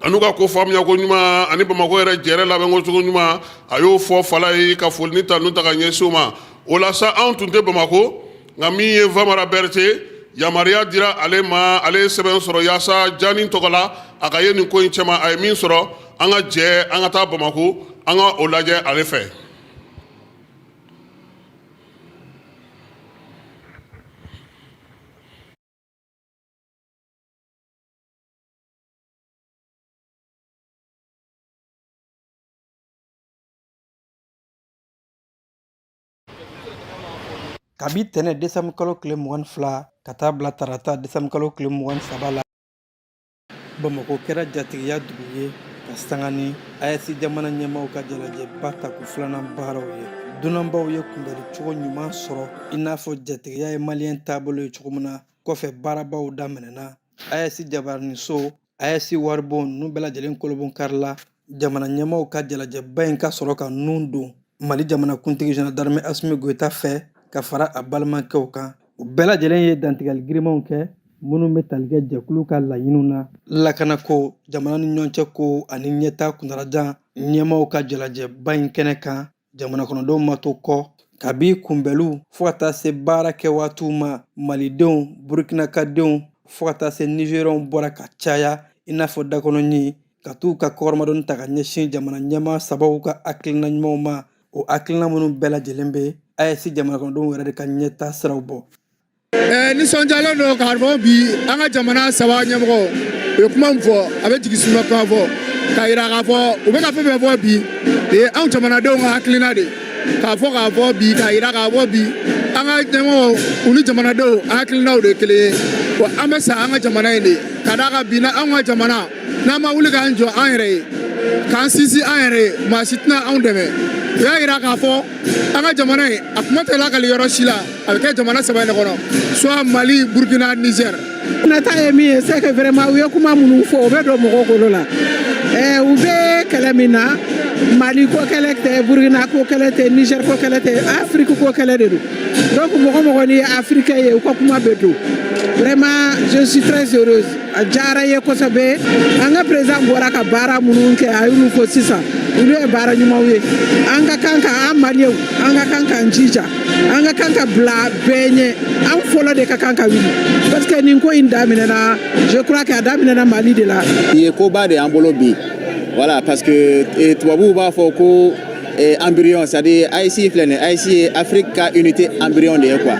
C: an'u ka ko faamuya ko ɲuman, ani Bamakɔ yɛrɛ jɛrɛ labɛnko cogo ɲuman. A y'o fɔ Falaye ka foli ni tanu ta ka ɲɛsin u ma. O la sa, anw tun tɛ Bamakɔ, nka min ye Famara Berete, yamaruya dira ale ma, ale ye sɛbɛn sɔrɔ yaasa Jani tɔgɔ la, a ka ye nin ko in cɛma. A ye min sɔrɔ, an ka jɛ an ka taa Bamakɔ, an ka o lajɛ ale fɛ.
G: Kabi tɛnɛ desanburu kalo tile 22 ka taa bila tarata desanburu kalo tile 23 la, Bamakɔ kɛra jatigiya dugu ye ka sanga ni AES jamana ɲɛmaaw ka jalajɛba tako filanan baaraw ye. Dunanbaw ye kunbɛli cogo ɲuman sɔrɔ i n'a fɔ jatigiya ye maliyɛn taabolo ye cogo min na. Kɔfɛ, baarabaw daminɛna. AES jabaraniso, AES waribon, ninnu bɛɛ lajɛlen kolobon karila. Jamana ɲɛmaaw ka jalajɛba in ka sɔrɔ ka nun don Mali jamanakuntigi général d'armée Asimi Goyita fɛ ka fara a balimakɛw kan. U bɛɛ lajɛlen ye dantigɛli girimanw kɛ minnu bɛ tali kɛ jɛkulu ka laɲiniw na, lakanako, jamana ni ɲɔgɔn cɛ ko ani ɲɛtaa kuntalajan. Ɲɛmaaw ka jalajɛba in kɛnɛ kan, jamana kɔnɔdenw ma to kɔ. Kabi kunbɛliw fo ka taa se baara kɛ waatiw ma, malidenw, burukinakadenw, fo ka taa se nizeriyɛnw bɔra ka caya i n'a fɔ dakɔnɔɲin, ka t'u ka kɔkɔrɔmadonni ta ka ɲɛsin jamana ɲɛmaa sabaw ka hakilina ɲumanw ma, o hakilina minnu bɛɛ lajɛlen bɛ AES jamana kɔnɔdenw yɛrɛ de ka ɲɛtaa siraw bɔ.
H: Nisɔndiyalen don k'a fɔ bi an ka jamana saba ɲɛmɔgɔ u ye kuma min fɔ, a bɛ jigi suma kuma fɔ k'a yira k'a fɔ u bɛ ka fɛn fɛn fɔ bi, o ye anw jamanadenw ka hakilina de k'a fɔ bi, k'a yira k'a fɔ bi an ka ɲɛmɔgɔw, u ni jamanadenw hakilinaw de ye kelen ye. Wa an bɛ sa an ka jamana in de ka d'a kan bi na anw ka jamana, n'an ma wuli k'an jɔ an yɛrɛ ye, k'an sinsin an yɛrɛ ye, maa si tɛna anw dɛmɛ. U y'a yira k'a fɔ an ka jamana in, a kuma tɛ lakali yɔrɔ si la, a bɛ kɛ jamana saba in de kɔnɔ, soit Mali, Burkina, Niger.
I: Nata ye min ye, c'est que vraiment u ye kuma minnu fɔ, o bɛ don mɔgɔw kolo la. U bɛ kɛlɛ min na, Mali ko kɛlɛ tɛ, Burkina ko kɛlɛ tɛ, Niger ko kɛlɛ tɛ, Afrique ko kɛlɛ de don. Donc mɔgɔ mɔgɔ ni ye africain ye, u ka kuma bɛ don. Vraiment, je suis très heureuse, a diyara n ye kosɛbɛ. An ka président bɔra ka baara minnu kɛ, a y'olu fɔ sisan, olu ye baara ɲumanw ye. An ka kan ka, an maliyɛnw, an ka kan k'an jija, an ka kan ka bila bɛɛ ɲɛ. An fɔlɔ de ka kan ka wuli, parce que nin ko in daminɛna, je crois que a daminɛna Mali de la.
J: Nin ye koba de y'an bolo bi, voilà, parce que tubabuw b'a fɔ ko embryon, c'est à dire AES filɛ nin ye, AES ye Afrique ka unité embryon de ye quoi.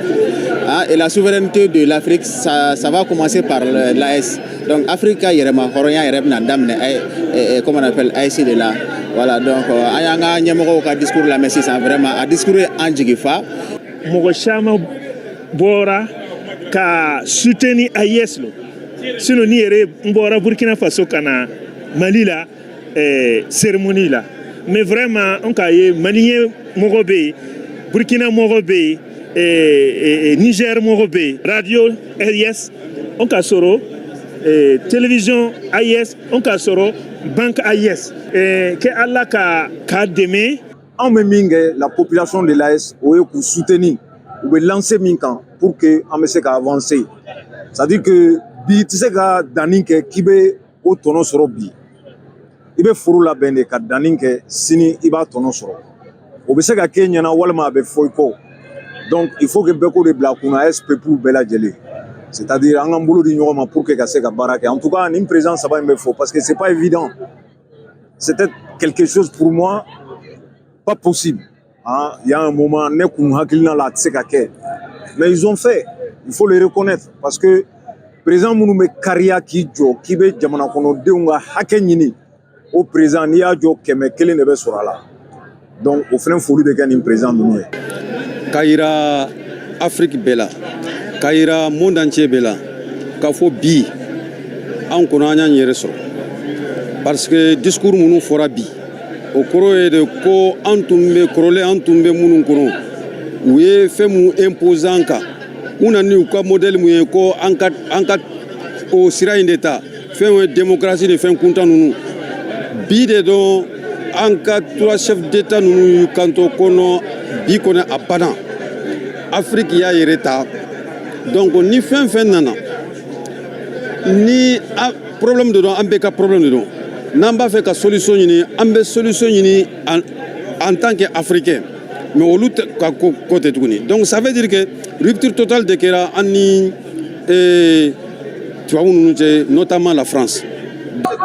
J: Ah, et la souveraineté de l'Afrique, ça va commencer par l'AES. Donc Afrique ka yɛrɛma hɔrɔnya yɛrɛ bɛna daminɛ comment on appelle, AES de la. Voilà, donc an y'an ka ɲɛmɔgɔw ka discours lamɛn sisan, vraiment a discours ye an jigi fa.
K: Mɔgɔ caman bɔra ka soutenir AES lo, sinon ni yɛrɛ n bɔra Burkina Faso ka na Mali la cérémonie la, mais vraiment an k'a ye maliyɛn mɔgɔ bɛ yen, Burkina mɔgɔ bɛ yen, Niger mɔgɔ bɛ yen, radio AES an ka sɔrɔ, télévision AES an ka sɔrɔ, banque AES, ke Ala ka k'a dɛmɛ.
L: Anw bɛ min kɛ, la population de l'AES, o ye k'u soutenir u bɛ lancer min kan pour que an bɛ se ka avancer. C'est à dire que bi i tɛ se ka danni kɛ k'i bɛ o tɔnɔ sɔrɔ bi. I bɛ foro labɛn de ka danni kɛ, sini i b'a tɔnɔ sɔrɔ. O bɛ se ka k'e ɲɛna walima a bɛ fɔ i kɔ. Donc il faut que bɛɛ k'o de bila a kunna, AES peuple bɛɛ lajɛlen, c'est à dire an k'an bolo di ɲɔgɔn ma pour que ka se ka baara kɛ. En tout cas, nin président saba in bɛ fɔ parce que c'est pas évident, c'était quelque chose pour moi pas possible, hein. Il y a un moment, ne kun hakilina la a tɛ se ka kɛ, mais ils ont fait, il faut le reconnaître, parce que président minnu bɛ kariya k'i jɔ k'i bɛ jamana kɔnɔdenw ka hakɛ ɲini, o président, n'i y'a jɔ, 100, kelen de bɛ sɔrɔ a la. Donc o fana foli bɛ kɛ nin président ninnu ye.
M: K'a yira Afiriki bɛɛ la, k'a yira monde entier bɛɛ la k'a fɔ bi an kɔnɔ an y'an yɛrɛ sɔrɔ, parce que discours minnu fɔra bi, o kɔrɔ ye de ko an tun bɛ kɔrɔlen, an tun bɛ minnu kɔnɔ, u ye fɛn mun imposer an kan, u nana ni u ka modèle mun ye ko an ka o sira in de ta, fɛn ye démocratie ni fɛn kuntan ninnu. Bi de dɔn an ka trois chefs d'État ninnu y'u kanto kɔnɔ bi kɔni a banna, Afrique y'a yɛrɛ ta. Donc ni fɛn fɛn nana ni problème de don, an bɛɛ ka problème de don. N'an b'a fɛ ka solution ɲini, an bɛ solution ɲini en tant que africain, mais olu ka ko tɛ tuguni. Donc ça veut dire que rupture totale de kɛra an ni tubabu ninnu cɛ, notamment la France.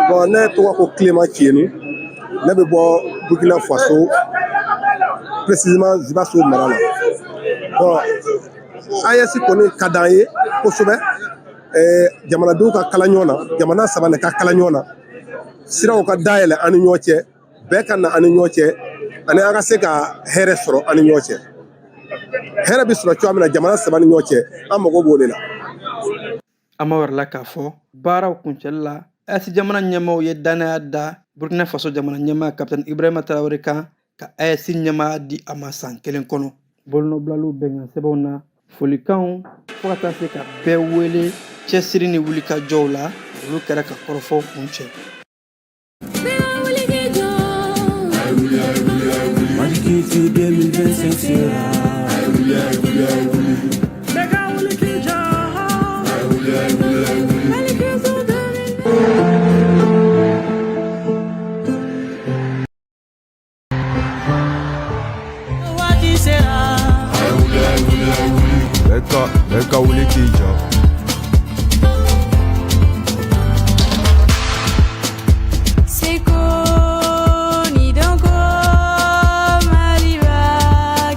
N: Bon, ne tɔgɔ ko Clément Tieni, ne bɛ bɔ Burkina Faso, précisément Zibaso mara la. Bon, AES kɔni ka d'an ye kosɛbɛ. Jamanadenw ka kala ɲɔgɔn na, jamana saba de ka kala ɲɔgɔn na, siraw ka dayɛlɛ an ni ɲɔgɔn cɛ, bɛɛ ka na an ni ɲɔgɔn cɛ, ani an ka se ka hɛrɛ sɔrɔ an ni ɲɔgɔn cɛ. Hɛrɛ bɛ sɔrɔ cogoya min na jamana saba ni ɲɔgɔn cɛ, an mago b'o de la.
G: An ma wɛrɛ la k'a fɔ baaraw kuncɛli la, AES jamana ɲɛmaaw ye dannaya da Burkina Faso jamana ɲɛmaa Capitaine Ibrahima Traoré kan. ka AES ɲɛmaaya di a ma san kelen kɔnɔ. Bolonɔbilaliw bɛnkan sɛbɛnw na, folikanw fo ka taa se ka bɛɛ wele cɛsiri ni wulikajɔw la, olu kɛra ka kɔrɔfɔw kuncɛ.
O: Mali Culture 2025 sera.
P: Bɛɛ ka wuli k'i jɔ.
Q: Seko ni dɔnko Maliba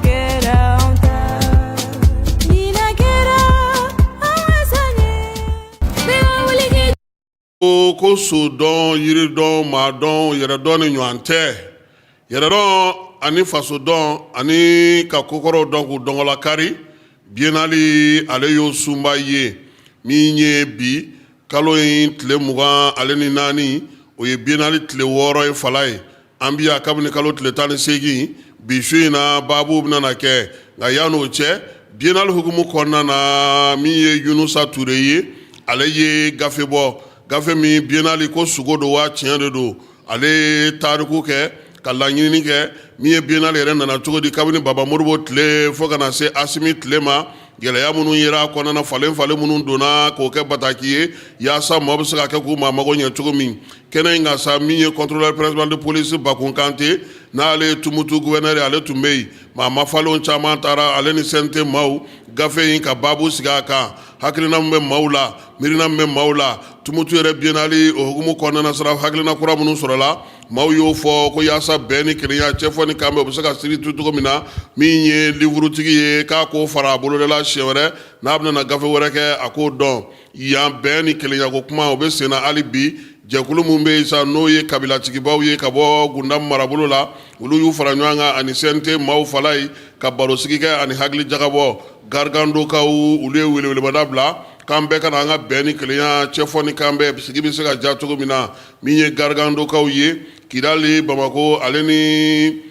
Q: kɛra anw ta. Ɲinan kɛra an wasa ye. Bɛɛ ka wuli k'i
C: Ko so dɔn, yiri dɔn, maa dɔn, yɛrɛ dɔn ni ɲɔgɔn tɛ. Yɛrɛdɔn ani faso dɔn ani ka kokɔrɔw dɔn k'u dɔnkɔlakari, biennale ale y'o sunba ye. Min ye bi kalo in tile 24, o ye biennale tile 6 ye fala ye. An bi yan kabini kalo tile 18, bi su in na baabu bɛna na kɛ. Nka yan'o cɛ, biennale hukumu kɔnɔna na, min ye Yunusa Ture ye, ale ye gafe bɔ, gafe min biennale ko sugo don wa tiɲɛ de don. Ale ye tariku kɛ ka laɲinini kɛ min ye biennale yɛrɛ nana cogo di kabini Baba Modibo tile fo ka na se Asimi tile ma, gɛlɛya minnu yera a kɔnɔna na, falen falen minnu donna k'o kɛ bataki ye yaasa maaw bɛ se ka kɛ k'u maa mago ɲɛ cogo min. Kɛnɛ in kan sa, min ye contrôleur principal de police Bakun Kante, n'ale ye Tumutu gouverneur ye, ale tun bɛ yen. Maa mafalenw caman taara ale ni CNT maaw gafe in ka baabu sigi a kan, hakilina min bɛ maaw la, miirina min bɛ maaw la Tumutu yɛrɛ biennale o hukumu kɔnɔna na sira hakilina kura minnu sɔrɔla, maaw y'o fɔ ko yaasa bɛn ni kelenya, cɛfɔ ni kanbɛn, o bɛ se ka siri tu cogo min na. Min ye livurutigi ye, k'a k'o fara a boloda la siɲɛ wɛrɛ n'a bɛna na gafe wɛrɛ kɛ, a k'o dɔn. Yan bɛn ni kelenya ko kuma, o bɛ senna hali bi. Jɛkulu min bɛ yen sa, n'o ye kabilatigibaw ye ka bɔ Gundam marabolo la, olu y'u fara ɲɔgɔn kan ani CNT maaw fala ye ka barosigi kɛ ani hakili jagabɔ. Garigandokaw, olu ye welewelemada bila k'an bɛɛ ka na an ka bɛn ni kelenya, cɛfɔ ni kanbɛn, sigi bɛ se ka diya cogo min na. Min ye Garigandokaw ye, Kidali, Bamakɔ, ale ni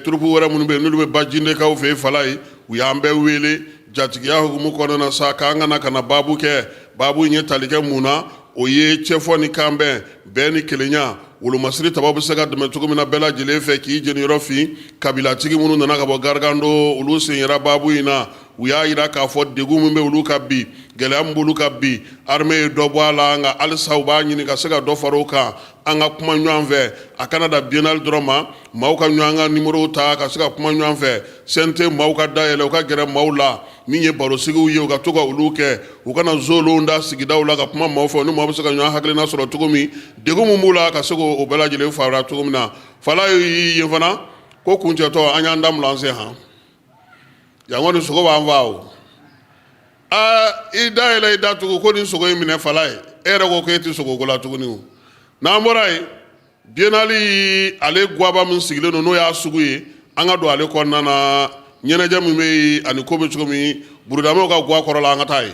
C: turupu wɛrɛ minnu bɛ yen, n'olu bɛ Bajindekaw fɛ yen fala ye, u y'an bɛɛ wele jatigiya hukumu kɔnɔna na sa, k'an ka na ka na baabu kɛ. Baabu in ye tali kɛ mun na? O ye cɛfɔ ni kanbɛn, bɛn ni kelenya, wolomasiri tabaw bɛ se ka dɛmɛ cogo min na bɛɛ lajɛlen fɛ k'i jeniyɔrɔ fin. Kabilatigi minnu nana ka bɔ Garigando, olu sen yera baabu in na. U y'a jira k'a fɔ degun min bɛ olu kan bi, gɛlɛya min b'olu kan bi, armée ye dɔ bɔ a la, nka halisa u b'a ɲini ka se ka dɔ fara o kan. An ka kuma ɲɔgɔn fɛ, a kana dan biennale dɔrɔn ma, maaw ka ɲɔgɔn ka numéro ta ka se ka kuma ɲɔgɔn fɛ. CNT maaw ka dayɛlɛ, u ka gɛrɛ maaw la. Min ye barosigiw ye, u ka to ka olu kɛ, u kana zolonw da sigidaw la ka kuma maaw fɛ, u ni maaw bɛ se ka ɲɔgɔn hakilina sɔrɔ cogo min, degun min b'u la ka se k'o bɛɛ lajɛlen fara cogo min na. Fala yen fana ko kuncɛtɔ, an y'an da mulanse han yan kɔni, sogo b'an faa o. Aa, i da yɛlɛ, i da tugu ko nin sogo in minɛ fala ye, e yɛrɛ ko k'e tɛ sogoko la tuguni o. N'an bɔra yen, biennale ale gwaba min sigilen don, n'o y'a sugu ye, an ka don ale kɔnɔna na, ɲɛnajɛ min bɛ yen ani ko bɛ cogo min burudamɛw ka gwa kɔrɔ la, an ka taa yen.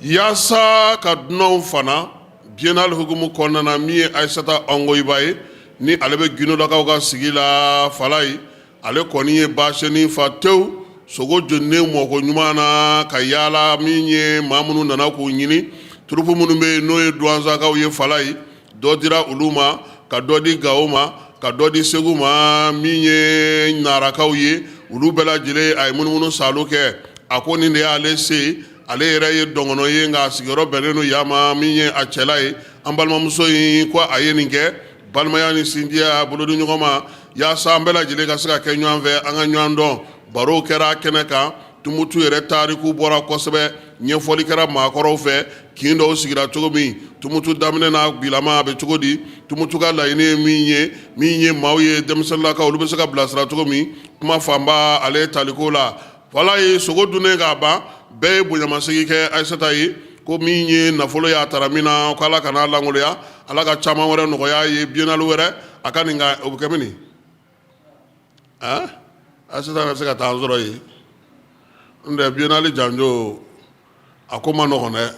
C: Yaasa ka dunanw fana biennale hukumu kɔnɔna na, min ye Ayisata Ɔngoyiba ye, Ni ale bɛ Gindolakaw ka sigi la Falayi, ale kɔni ye baseni fa tewu, sogo jeninen mɔko ɲuman na ka yaala. Min ye maa minnu nana k'u ɲini, troupe minnu bɛ yen n'o ye Duwanzakaw ye Falayi, dɔ dira olu ma, ka dɔ di Gawo ma, ka dɔ di Segu ma. Min ye Narakaw ye, olu bɛɛ lajɛlen a ye munumunu saalo kɛ. A ko nin de y'ale se, ale yɛrɛ ye dɔngɔnɔ ye, nka a sigiyɔrɔ bɛnnen don yan ma. Min ye a cɛla ye, an balimamuso in ko a ye nin kɛ balimaya ni sinjiya bolodi ɲɔgɔn ma, yaasa an bɛɛ lajɛlen ka se ka kɛ ɲɔgɔn fɛ, an ka ɲɔgɔn dɔn. Baro kɛra kɛnɛ kan, Tumutu yɛrɛ tariku bɔra kosɛbɛ, ɲɛfɔli kɛra maakɔrɔw fɛ, kin dɔw sigira cogo min, Tumutu daminɛ n'a bilama a bɛ cogo di, Tumutu ka laɲini ye min ye, min ye maaw ye denmisɛnninlakaw olu bɛ se ka bilasira cogo min. Kuma fanba ale ye taliko la. Falayi, sogo dunnen k'a ban, bɛɛ ye bonyamasegin kɛ Ayisata ye, ko min ye nafolo ye a taara min na, ko Ala kan'a lankolonya, Ala ka caman wɛrɛ nɔgɔya a ye, biennale wɛrɛ a ka nin ka o bɛ kɛ min Ayisata bɛ se ka taa an sɔrɔ yen. N tɛ biennale janjo a ko man nɔgɔn dɛ.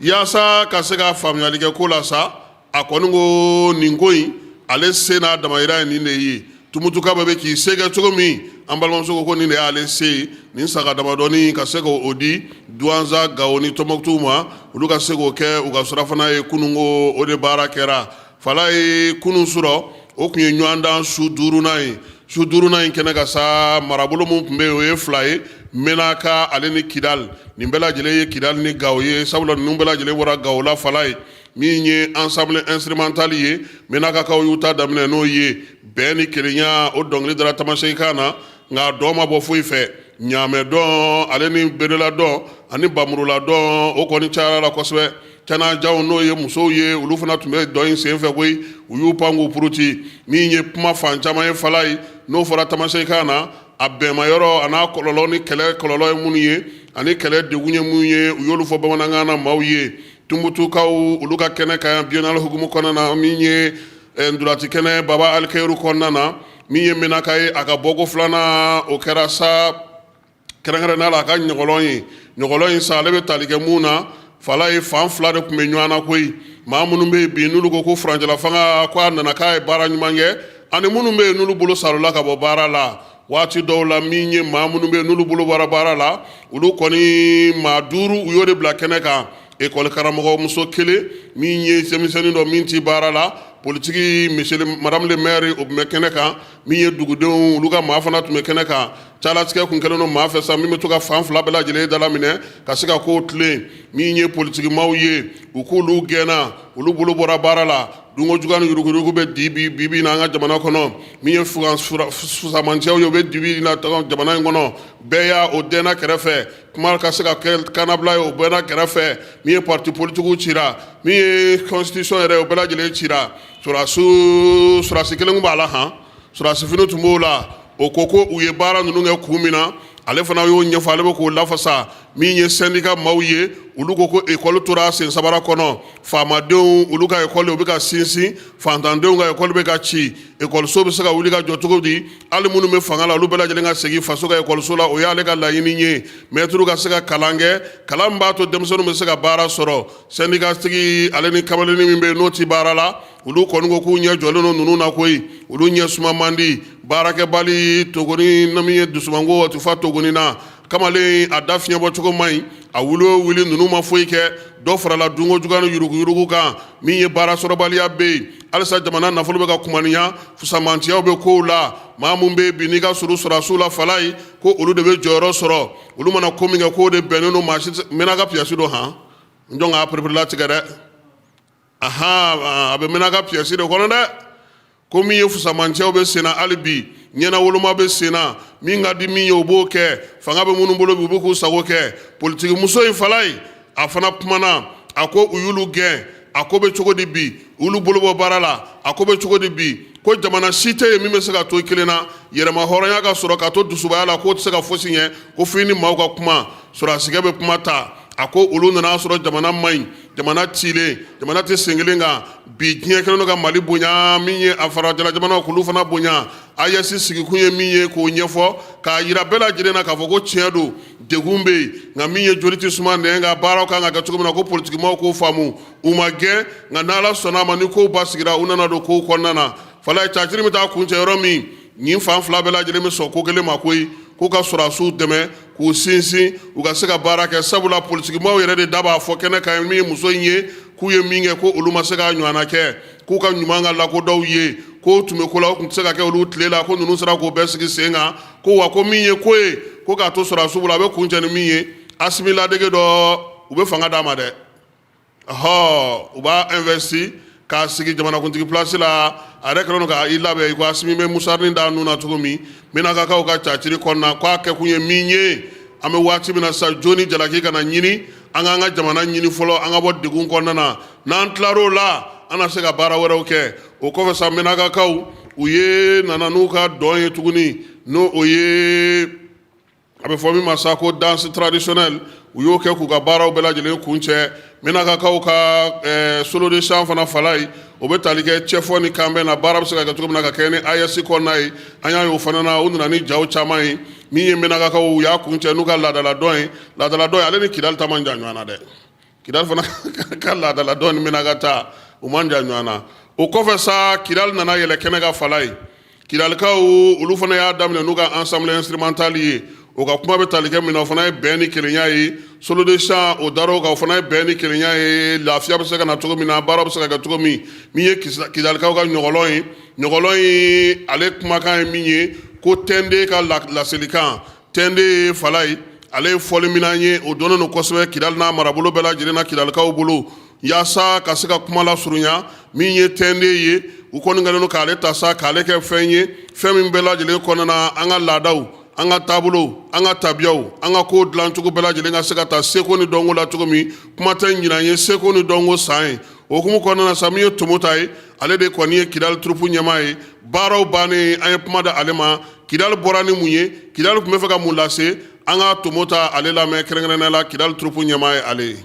C: Yaasa ka se ka faamuyali kɛ ko la sa, a kɔni ko nin ko in ale se n'a damayira ye nin de ye. Tumutuka bɛɛ bɛ k'i se kɛ cogo min, an balimamuso ko ko nin de y'ale se ye, nin saga damadɔni ka se k'o di Duwanza, Gawo ni Tɔnbɔkutu ma, olu ka se k'o kɛ u ka surafana ye. Kununko o de baara kɛra Falayi kunun surɔ, o tun ye ɲɔgɔndan su duurunan ye. Su duurunan in kɛnɛ kan sa, marabolo min tun bɛ yen, o ye fila ye, Menaka ale ni Kidali. Nin bɛɛ lajɛlen ye Kidali ni Gawo ye, sabula ninnu bɛɛ lajɛlen bɔra Gawo la. Falayi, min ye ensemble instrumental ye, Menakakaw y'u ta daminɛ n'o ye, bɛn ni kelenya, o dɔnkili dara tamasɛkikan na, nka dɔn ma bɔ foyi fɛ. Ɲaamɛ dɔn ale ni berela dɔn ani bamurula dɔn, o kɔni cayara la kosɛbɛ. Canajanw, n'o ye musow ye, olu fana tun bɛ dɔn in senfɛ koyi, u y'u pan k'u puruti. Min ye kuma fan caman ye Falayi, n'o fɔra tamasɛkikan na, a bɛnma yɔrɔ a n'a kɔlɔlɔ ni kɛlɛ kɔlɔlɔ ye minnu ye ani kɛlɛ degun ye mun ye, u y'olu fɔ bamanankan na maaw ye. Tumutukaw olu ka kɛnɛ kan yan biennale hukumu kɔnɔna na, min ye ntolaci kɛnɛ Baba Alikeyiru kɔnɔna na, min ye Menaka ye, a ka bɔko filanan o kɛra sa, kɛrɛnkɛrɛnnenya la a ka ɲɔgɔlɔn ye. Ɲɔgɔlɔn in sa, ale bɛ tali kɛ mun na Falayi? Fan fila de tun bɛ ɲɔgɔn na koyi. Maa minnu bɛ yen bi n'olu ko ko furancɛla fanga ko a nana k'a ye baara ɲuman kɛ, ani minnu bɛ yen n'olu bolo salola ka bɔ baara la waati dɔw la. Min ye maa minnu bɛ yen n'olu bolo bɔra baara la, olu kɔni maa duuru, u y'o de bila kɛnɛ kan: ekɔli karamɔgɔ muso kelen, min ye denmisɛnnin dɔ min tɛ baara la, politiki monsieur madame le maire, o tun bɛ kɛnɛ kan, min ye dugudenw olu ka maa fana tun bɛ kɛnɛ kan. Calatigɛ kun kɛlen don maa fɛ sa min bɛ to ka fan fila bɛɛ lajɛlen dalaminɛ ka se ka kow tilen. Min ye politikimaw ye, u k'olu gɛnna, olu bolo bɔra baara la. Dunko juguya ni yuruguyurugu bɛ di bi bi na an ka jamana kɔnɔ. Min ye fusamancɛw ye, u bɛ dibi na jamana in kɔnɔ, bɛɛ y'a o dɛnna kɛrɛfɛ, kuma ka se ka kɛ kannabila ye, o bɛnna kɛrɛfɛ. Min ye parti politikiw cira, min ye constitution yɛrɛ, o bɛɛ lajɛlen cira. Sɔrɔdasi kelen b'a la, han, sɔrɔdasi fini tun b'o la. O ko ko u ye baara ninnu kɛ kun min na, ale fana y'o ɲɛfɔ, ale bɛ k'o lafasa. Min ye syndicat maaw ye, olu ko ko ekɔli tora sen sabara kɔnɔ. Faamadenw olu ka ekɔli u bɛ ka sinsin, fantandenw ka ekɔli bɛ ka ci. Ekɔliso bɛ se ka wuli ka jɔ cogo di? Hali minnu bɛ fanga la, olu bɛɛ lajɛlen ka segin faso ka ekɔliso la, o y'ale ka laɲini ye. Mɛtiriw ka se ka kalan kɛ, kalan min b'a to denmisɛnninw bɛ se ka baara sɔrɔ. Syndicat tigi ale ni kamalennin min bɛ yen n'o tɛ baara la, olu kɔni ko k'u ɲɛ jɔlen don ninnu na koyi, olu ɲɛ suma man di. Baarakɛbali togoni na, min ye dusumango, o tɛ fa togoni na. Kamalen a da fiɲɛ bɔ cogo man ɲi, a wuli o wuli, ninnu ma foyi kɛ, dɔ farala dunko juguya ni yuruguyurugu kan. Min ye baara sɔrɔbaliya bɛ yen halisa, jamana nafolo bɛ ka kumaniya, fusamanciyaw bɛ kow la. Maa min bɛ yen bi n'i ka surun sɔrɔdasiw la Falayi, ko olu de bɛ jɔyɔrɔ sɔrɔ, olu mana ko min kɛ k'o de bɛnnen don. Maa si Menaka pièce don, han, n jɔn k'a pereperelatigɛ dɛ. Ahan, a bɛ Menaka pièce de kɔnɔ dɛ. Ko min ye fusamancɛw bɛ senna hali bi, ɲɛnawoloma bɛ senna, min ka di min ye o b'o kɛ, fanga bɛ minnu bolo bi u bɛ k'u sago kɛ. Politiki muso in Falayi, a fana kumana, a ko u y'olu gɛn, a ko bɛ cogo di bi? Olu bolo bɔ baara la, a ko bɛ cogo di bi? Ko jamana si tɛ yen min bɛ se ka to i kelen na, yɛrɛma hɔrɔnya ka sɔrɔ ka to dusubaya la, k'o tɛ se ka fosi ɲɛ, ko f'i ni maaw ka kuma. Sɔrɔdasikɛ bɛ kuma ta, a ko olu nana sɔrɔ jamana man ɲi, jamana cilen, jamana tɛ sen kelen kan bi. Diɲɛ kɛlen don ka Mali bonya, min ye a farajɛla jamanaw k'olu fana bonya. AES sigikun ye min ye, k'o ɲɛfɔ. K'a yira bɛɛ lajɛlen na k'a fɔ ko tiɲɛ don, degun bɛ yen, nka min ye joli tɛ suma nɛn kan, baaraw kan ka kɛ cogo min na, ko politikimaw k'o faamu. U ma gɛn, nka n'Ala sɔnna a ma, ni kow basigira, u nana don kow kɔnɔna na. Falaye, caciri bɛ taa kuncɛ yɔrɔ min, nin fan fila bɛɛ lajɛlen bɛ sɔn ko kelen ma koyi, k'u ka sɔrɔdasiw dɛmɛ k'u sinsin u ka se ka baara kɛ, sabula politikimaw yɛrɛ de da b'a fɔ kɛnɛ kan, min ye muso in ye, k'u ye min kɛ, ko olu ma se k'a ɲɔgɔnna kɛ, k'u ka ɲuman ka lakodɔn u ye, k'o tun bɛ ko la, o tun tɛ se ka kɛ olu tile la, ko ninnu sera k'o bɛɛ sigi sen kan, ko wa ko min ye ko ye, ko k'a to sɔrɔdasiw bolo, a bɛ kuncɛ ni min ye, Asimi ladege dɔ, u bɛ fanga d'a ma dɛ. Ɔhɔ, u b'a investi k'a sigi jamanakuntigi place la. A yɛrɛ kɛlen don ka i labɛn i ko Asimi bɛ musarini d'a nun na cogo min. Menakakaw ka caciri kɔnɔna, k'a kɛkun ye min ye, an bɛ waati min na sisan, jo ni jalaki kana ɲini, an k'an ka jamana ɲini fɔlɔ, an ka bɔ degun kɔnɔna na. N'an tilar'o la, an na se ka baara wɛrɛw kɛ. O kɔfɛ sa, Menakakaw, u ye nana n'u ka dɔn ye tuguni, n'o o ye a bɛ fɔ min ma sa ko danse traditionnelle. U y'o kɛ k'u ka baaraw bɛɛ lajɛlen kuncɛ. Menakakaw ka solo de chant fana, Falaye, o bɛ tali kɛ cɛfɔ ni kanbɛn na, baara bɛ se ka kɛ cogo min na ka kɛ ni AES kɔnɔna ye. An y'a ye o fana na, u nana ni jaw caman ye. Min ye Menakakaw, u y'a kuncɛ n'u ka laadala dɔn ye. Laadala dɔn ale ni Kidali ta man jan ɲɔgɔn na dɛ. Kidali fana ka laadala dɔn ni Menaka ta, u man jan ɲɔgɔn na. O kɔfɛ sa, Kidali nana yɛlɛ kɛnɛ kan, Falaye. Kidalikaw, olu fana y'a daminɛ n'u ka ensemble instrumental ye. O ka kuma bɛ tali kɛ min na, o fana ye bɛn ni kelenya ye. Solo de chant, o dar'o kan, o fana ye bɛn ni kelenya ye, lafiya bɛ se ka na cogo min na, baara bɛ se ka kɛ cogo min. Min ye Kidalikaw ka ɲɔgɔlɔn ye, ɲɔgɔlɔn ye, ale kumakan ye min ye, ko tɛnde ka laselikan. Tɛnde ye, Falaye, ale ye fɔliminɛn ye, o dɔnnen don kosɛbɛ Kidali n'a marabolo bɛɛ lajɛlen na Kidalikaw bolo, yaasa ka se ka kuma lasurunya. Min ye tɛnde ye, u kɔni kɛlen don k'ale ta sa, k'ale kɛ fɛn ye, fɛn min bɛɛ lajɛlen kɔnɔna na, an ka laadaw, an ka taabolow, an ka tabiyaw, an ka kow dilancogo bɛɛ lajɛlen ka se ka taa seko ni dɔnko la cogo min. Kuma tɛ, ɲinan ye seko ni dɔnko san ye. O hukumu kɔnɔna na sa, min ye Tomota ye, ale de kɔni ye Kidali troupe ɲɛmaa ye. Baaraw bannen, an ye kuma di ale ma. Kidali bɔra ni mun ye? Kidali tun bɛ fɛ ka mun lase? An ka Tomota ale lamɛn, kɛrɛnkɛrɛnnenya la Kidali troupe ɲɛmaa ye ale ye.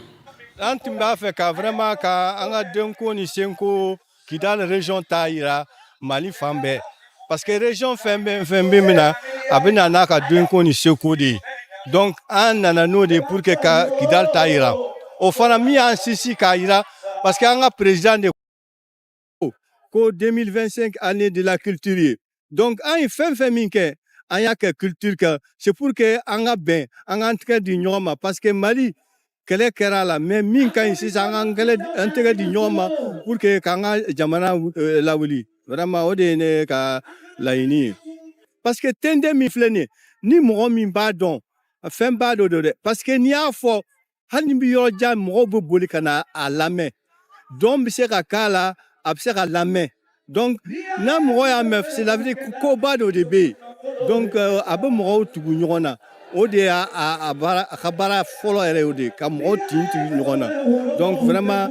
R: An tun b'a fɛ ka vraiment ka an ka denko ni senko Kidali région ta yira Mali fan bɛɛ, parce que région fɛn bɛɛ, fɛn bɛ min na, a bɛ na n'a ka denko ni seko de ye. Donc an nana n'o de ye pour que ka Kidali ta yira. O fana min y'an sinsin k'a yira, parce que an ka président de ko 2025 année de la culture ye. Donc an ye fɛn fɛn min kɛ, an y'a kɛ culture kan, c'est pour que an ka bɛn, an k'an tɛgɛ di ɲɔgɔn ma, parce que Mali kɛlɛ kɛra a la, mais min ka ɲi sisan, an k'an kɛlɛ, an tɛgɛ di ɲɔgɔn ma pour que k'an ka jamana lawuli. Vraiment, o de ye ne ka laɲini ye, parce que tende min filɛ nin ye, ni mɔgɔ min b'a dɔn, fɛn b'a dɔ don dɛ, parce que n'i y'a fɔ, hali ni bɛ yɔrɔ jan, mɔgɔw bɛ boli ka na a lamɛn. Dɔn bɛ se ka k'a la, a bɛ se ka lamɛn. Donc n'a mɔgɔ y'a mɛn, c'est la veut dire koba dɔ de bɛ yen. Donc a bɛ mɔgɔw tugu ɲɔgɔn na. O de y'a a baara, a ka baara fɔlɔ yɛrɛ y'o de ye, ka mɔgɔw tin tugu ɲɔgɔn na. Donc vraiment,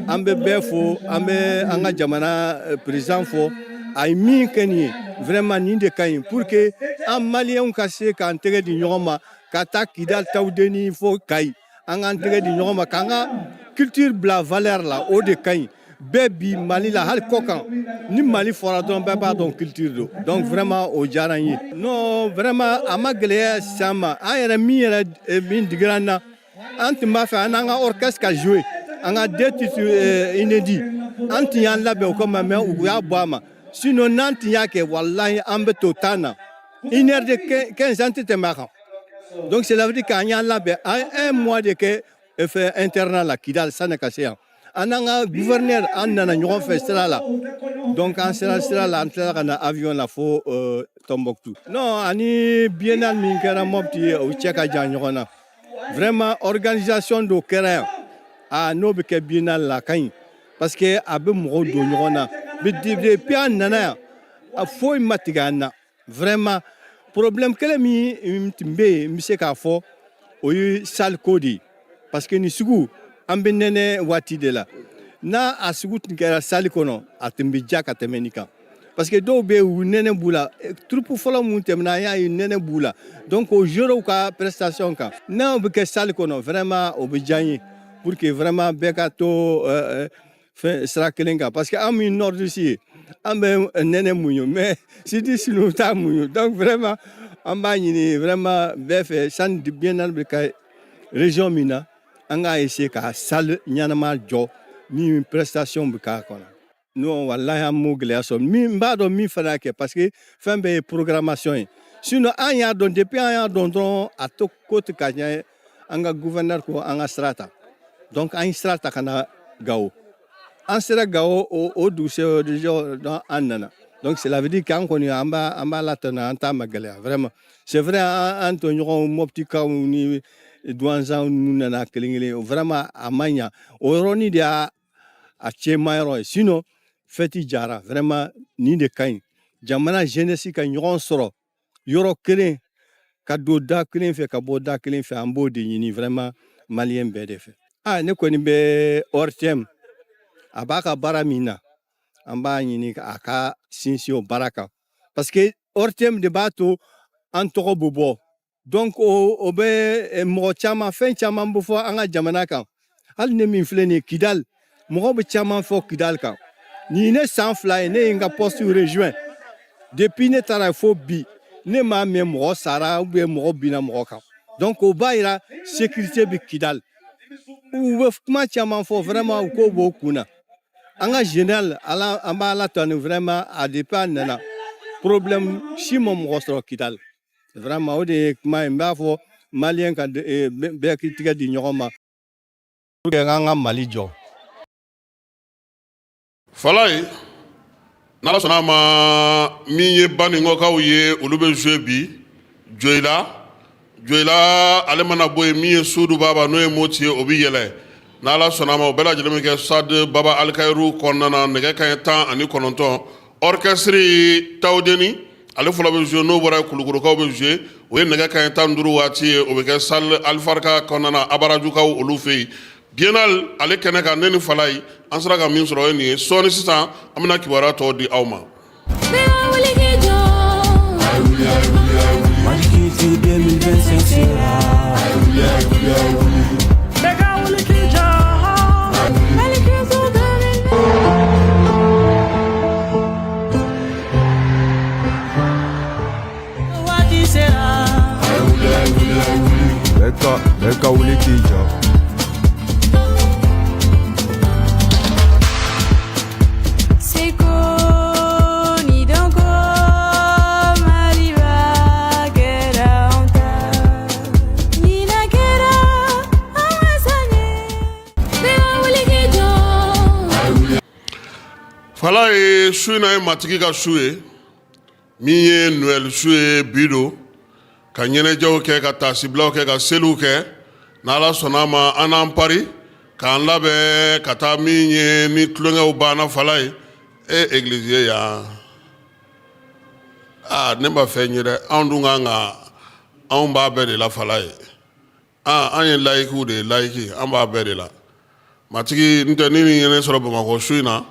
R: an bɛ bɛɛ fo, an bɛ an ka jamana président fo, a ye min kɛ nin ye. Vraiment, nin de ka ɲi pour que an Maliyɛnw ka se k'an tɛgɛ di ɲɔgɔn ma, ka taa Kidali, Tawudeni fo Kayi, an k'an tɛgɛ di ɲɔgɔn ma, k'an ka culture bila valeur la. O de ka ɲi bɛɛ bi Mali la, hali kɔ kan. Ni Mali fɔra dɔrɔn, bɛɛ b'a dɔn culture don. Donc vraiment, o diyara n ye. Non, vraiment, a ma gɛlɛya s'an ma. An yɛrɛ min yɛrɛ min digira an na, an tun b'a fɛ an n'an ka orchestre ka jouer an ka deux titres inédits. An tun y'an labɛn o kama, mais u y'a bɔ a ma. Sinon n'an tun y'a kɛ, walahi, an bɛ to tan na, une heure de 15, an tɛ tɛmɛ a kan. Donc cela veut dire k'an y'an labɛn, an ye un mois de kɛ fɛ internat la Kidali sanni ka se yan. An n'an ka gouverneur, an nana ɲɔgɔn fɛ sira la. Donc an sera sira la, an tilala ka na avion la fo Tombouctou. Non, ani biennale min kɛra Mopti, o cɛ ka jan ɲɔgɔn na. Vraiment, organisation dɔ kɛra yan. A n'o bɛ kɛ biennale la, a ka ɲi, parce que a bɛ mɔgɔw don ɲɔgɔn na. Depuis an nana yan, a foyi ma tigɛ an na. Vraiment, problème kelen min tun bɛ yen, n bɛ se k'a fɔ, o ye salle ko de ye, parce que nin sugu, an bɛ nɛnɛ waati de la. N'a a sugu tun kɛra salle kɔnɔ, a tun bɛ ja ka tɛmɛ nin kan, parce que dɔw bɛ yen, u nɛnɛ b'u la. Troupe fɔlɔ mun tɛmɛna, an y'a ye nɛnɛ b'u la. Donc o jouer ka prestation kan, n'a bɛ kɛ salle kɔnɔ, vraiment, o bɛ diya n ye, pour que vraiment bɛɛ ka to fɛn sira kelen kan, parce que an min nordiste ye, an bɛ nɛnɛ muɲu, mais sudiste ninnu t'a muɲu. Donc vraiment, An b'a ɲini vraiment bɛɛ fɛ, sani biennale bɛ kɛ région min na, an k'a essayer ka salle ɲɛnama jɔ min prestation bɛ k'a kɔnɔ. Non, walahi, an m'o gɛlɛya sɔrɔ. Min n b'a dɔn min fana y'a kɛ, parce que fɛn bɛɛ ye programmation ye. Sinon an y'a dɔn, depuis an y'a dɔn dɔrɔn, a to ko tɛ ka ɲɛ. An ka gouverneur ko an ka sira ta, donc an ye sira ta ka na Gawo. An sera Gawo o dugusɛjɛ, donc an nana. Donc cela veut dire qu'an kɔni an b'a latɛnɛ, an t'a ma gɛlɛya vraiment. C'est vrai, an tɔɲɔgɔnw Mɔptikaw ni Duwanzanw ninnu nana kelen kelen, vraiment a ma ɲa. O yɔrɔnin de y'a a cɛma yɔrɔ ye. Sinon fête jara vraiment. Nin de ka ɲi, jamana jeunesse ka ɲɔgɔn sɔrɔ yɔrɔ kelen, ka don da kelen fɛ, ka bɔ da kelen fɛ. An b'o de ɲini vraiment maliyɛn bɛɛ de fɛ. Ah, ne kɔni bɛ ORTM, a b'a ka baara min na, an b'a ɲini a ka sinsin o baara kan, parce que ORTM de b'a to an tɔgɔ bɛ bɔ. Donc o bɛ mɔgɔ caman, fɛn caman bɛ fɔ an ka jamana kan. Hali ne min filɛ nin ye Kidal, mɔgɔw bɛ caman fɔ Kidal kan. Nin ye ne san 2 ye, ne ye n ka poste rejoint. Depuis ne taara fo bi, ne m'a mɛn mɔgɔ sara ou bien mɔgɔ binna mɔgɔ kan. Donc o b'a yira sécurité bɛ Kidal. U bɛ kuma caman fɔ vraiment, u k'o b'o kun na. An ka général, ala, an b'a ala tanu vraiment. A depuis a nana, problème si ma mɔgɔ sɔrɔ Kidal vraiment. O de ye kuma ye n b'a fɔ maliyɛn ka bɛɛ k'i tigɛ di ɲɔgɔn ma pour que an ka Mali jɔ.
C: Falaye, n'Ala sɔnna a ma, min ye Baninkɔkaw ye, olu bɛ jouer bi Joyila. Joyila ale mana bɔ yen, min ye Sudu Baba, n'o ye Moti ye, o bɛ yɛlɛ. N'Ala sɔnna a ma, o bɛɛ lajɛlen bɛ kɛ stade Baba Alikayiru kɔnɔna na, nɛgɛ kanɲɛ 19. Orchestre Tawudeni, ale fɔlɔ bɛ jouer. N'o bɔra yen, Kulukorokaw bɛ jouer, o ye nɛgɛ kanɲɛ 15 waati ye. O bɛ kɛ salle Alifarika kɔnɔna na, Abarajukaw olu fɛ yen. Biennale ale kɛnɛ kan, ne ni Falaye, an sera ka min sɔrɔ, o ye nin ye. Sɔɔni sisan, an bɛna kibaruya tɔw di aw ma.
Q: Bɛɛ wuli k'i jɔ.
O: Mali 2025 sera.
Q: Bɛɛ ka wuli k'i jɔ. Mali Culture 2025.
O: Waati sera.
P: Bɛɛ ka wuli k'i jɔ.
Q: Seko ni dɔnko, Maliba kɛra anw ta. Ɲinan kɛra an ka san ye. Bɛɛ ka wuli k'i jɔ.
C: Falaye, su in na ye matigi ka su ye, min ye Noël su ye bi don, ka ɲɛnajɛw kɛ, ka taasibilaw kɛ, ka seliw kɛ. N'Ala sɔnna a ma, an n'an pari k'an labɛn ka taa min ye ni tulonkɛw banna. Falaye, e église ye yan. Aa, ne ma fɛn ye dɛ. Anw dun kan ka, anw b'a bɛɛ de la. Falaye, aa, an ye layikiw de ye, layiki, an b'a bɛɛ de la. Matigi n tɛ ni nin ye ne sɔrɔ Bamakɔ su in na,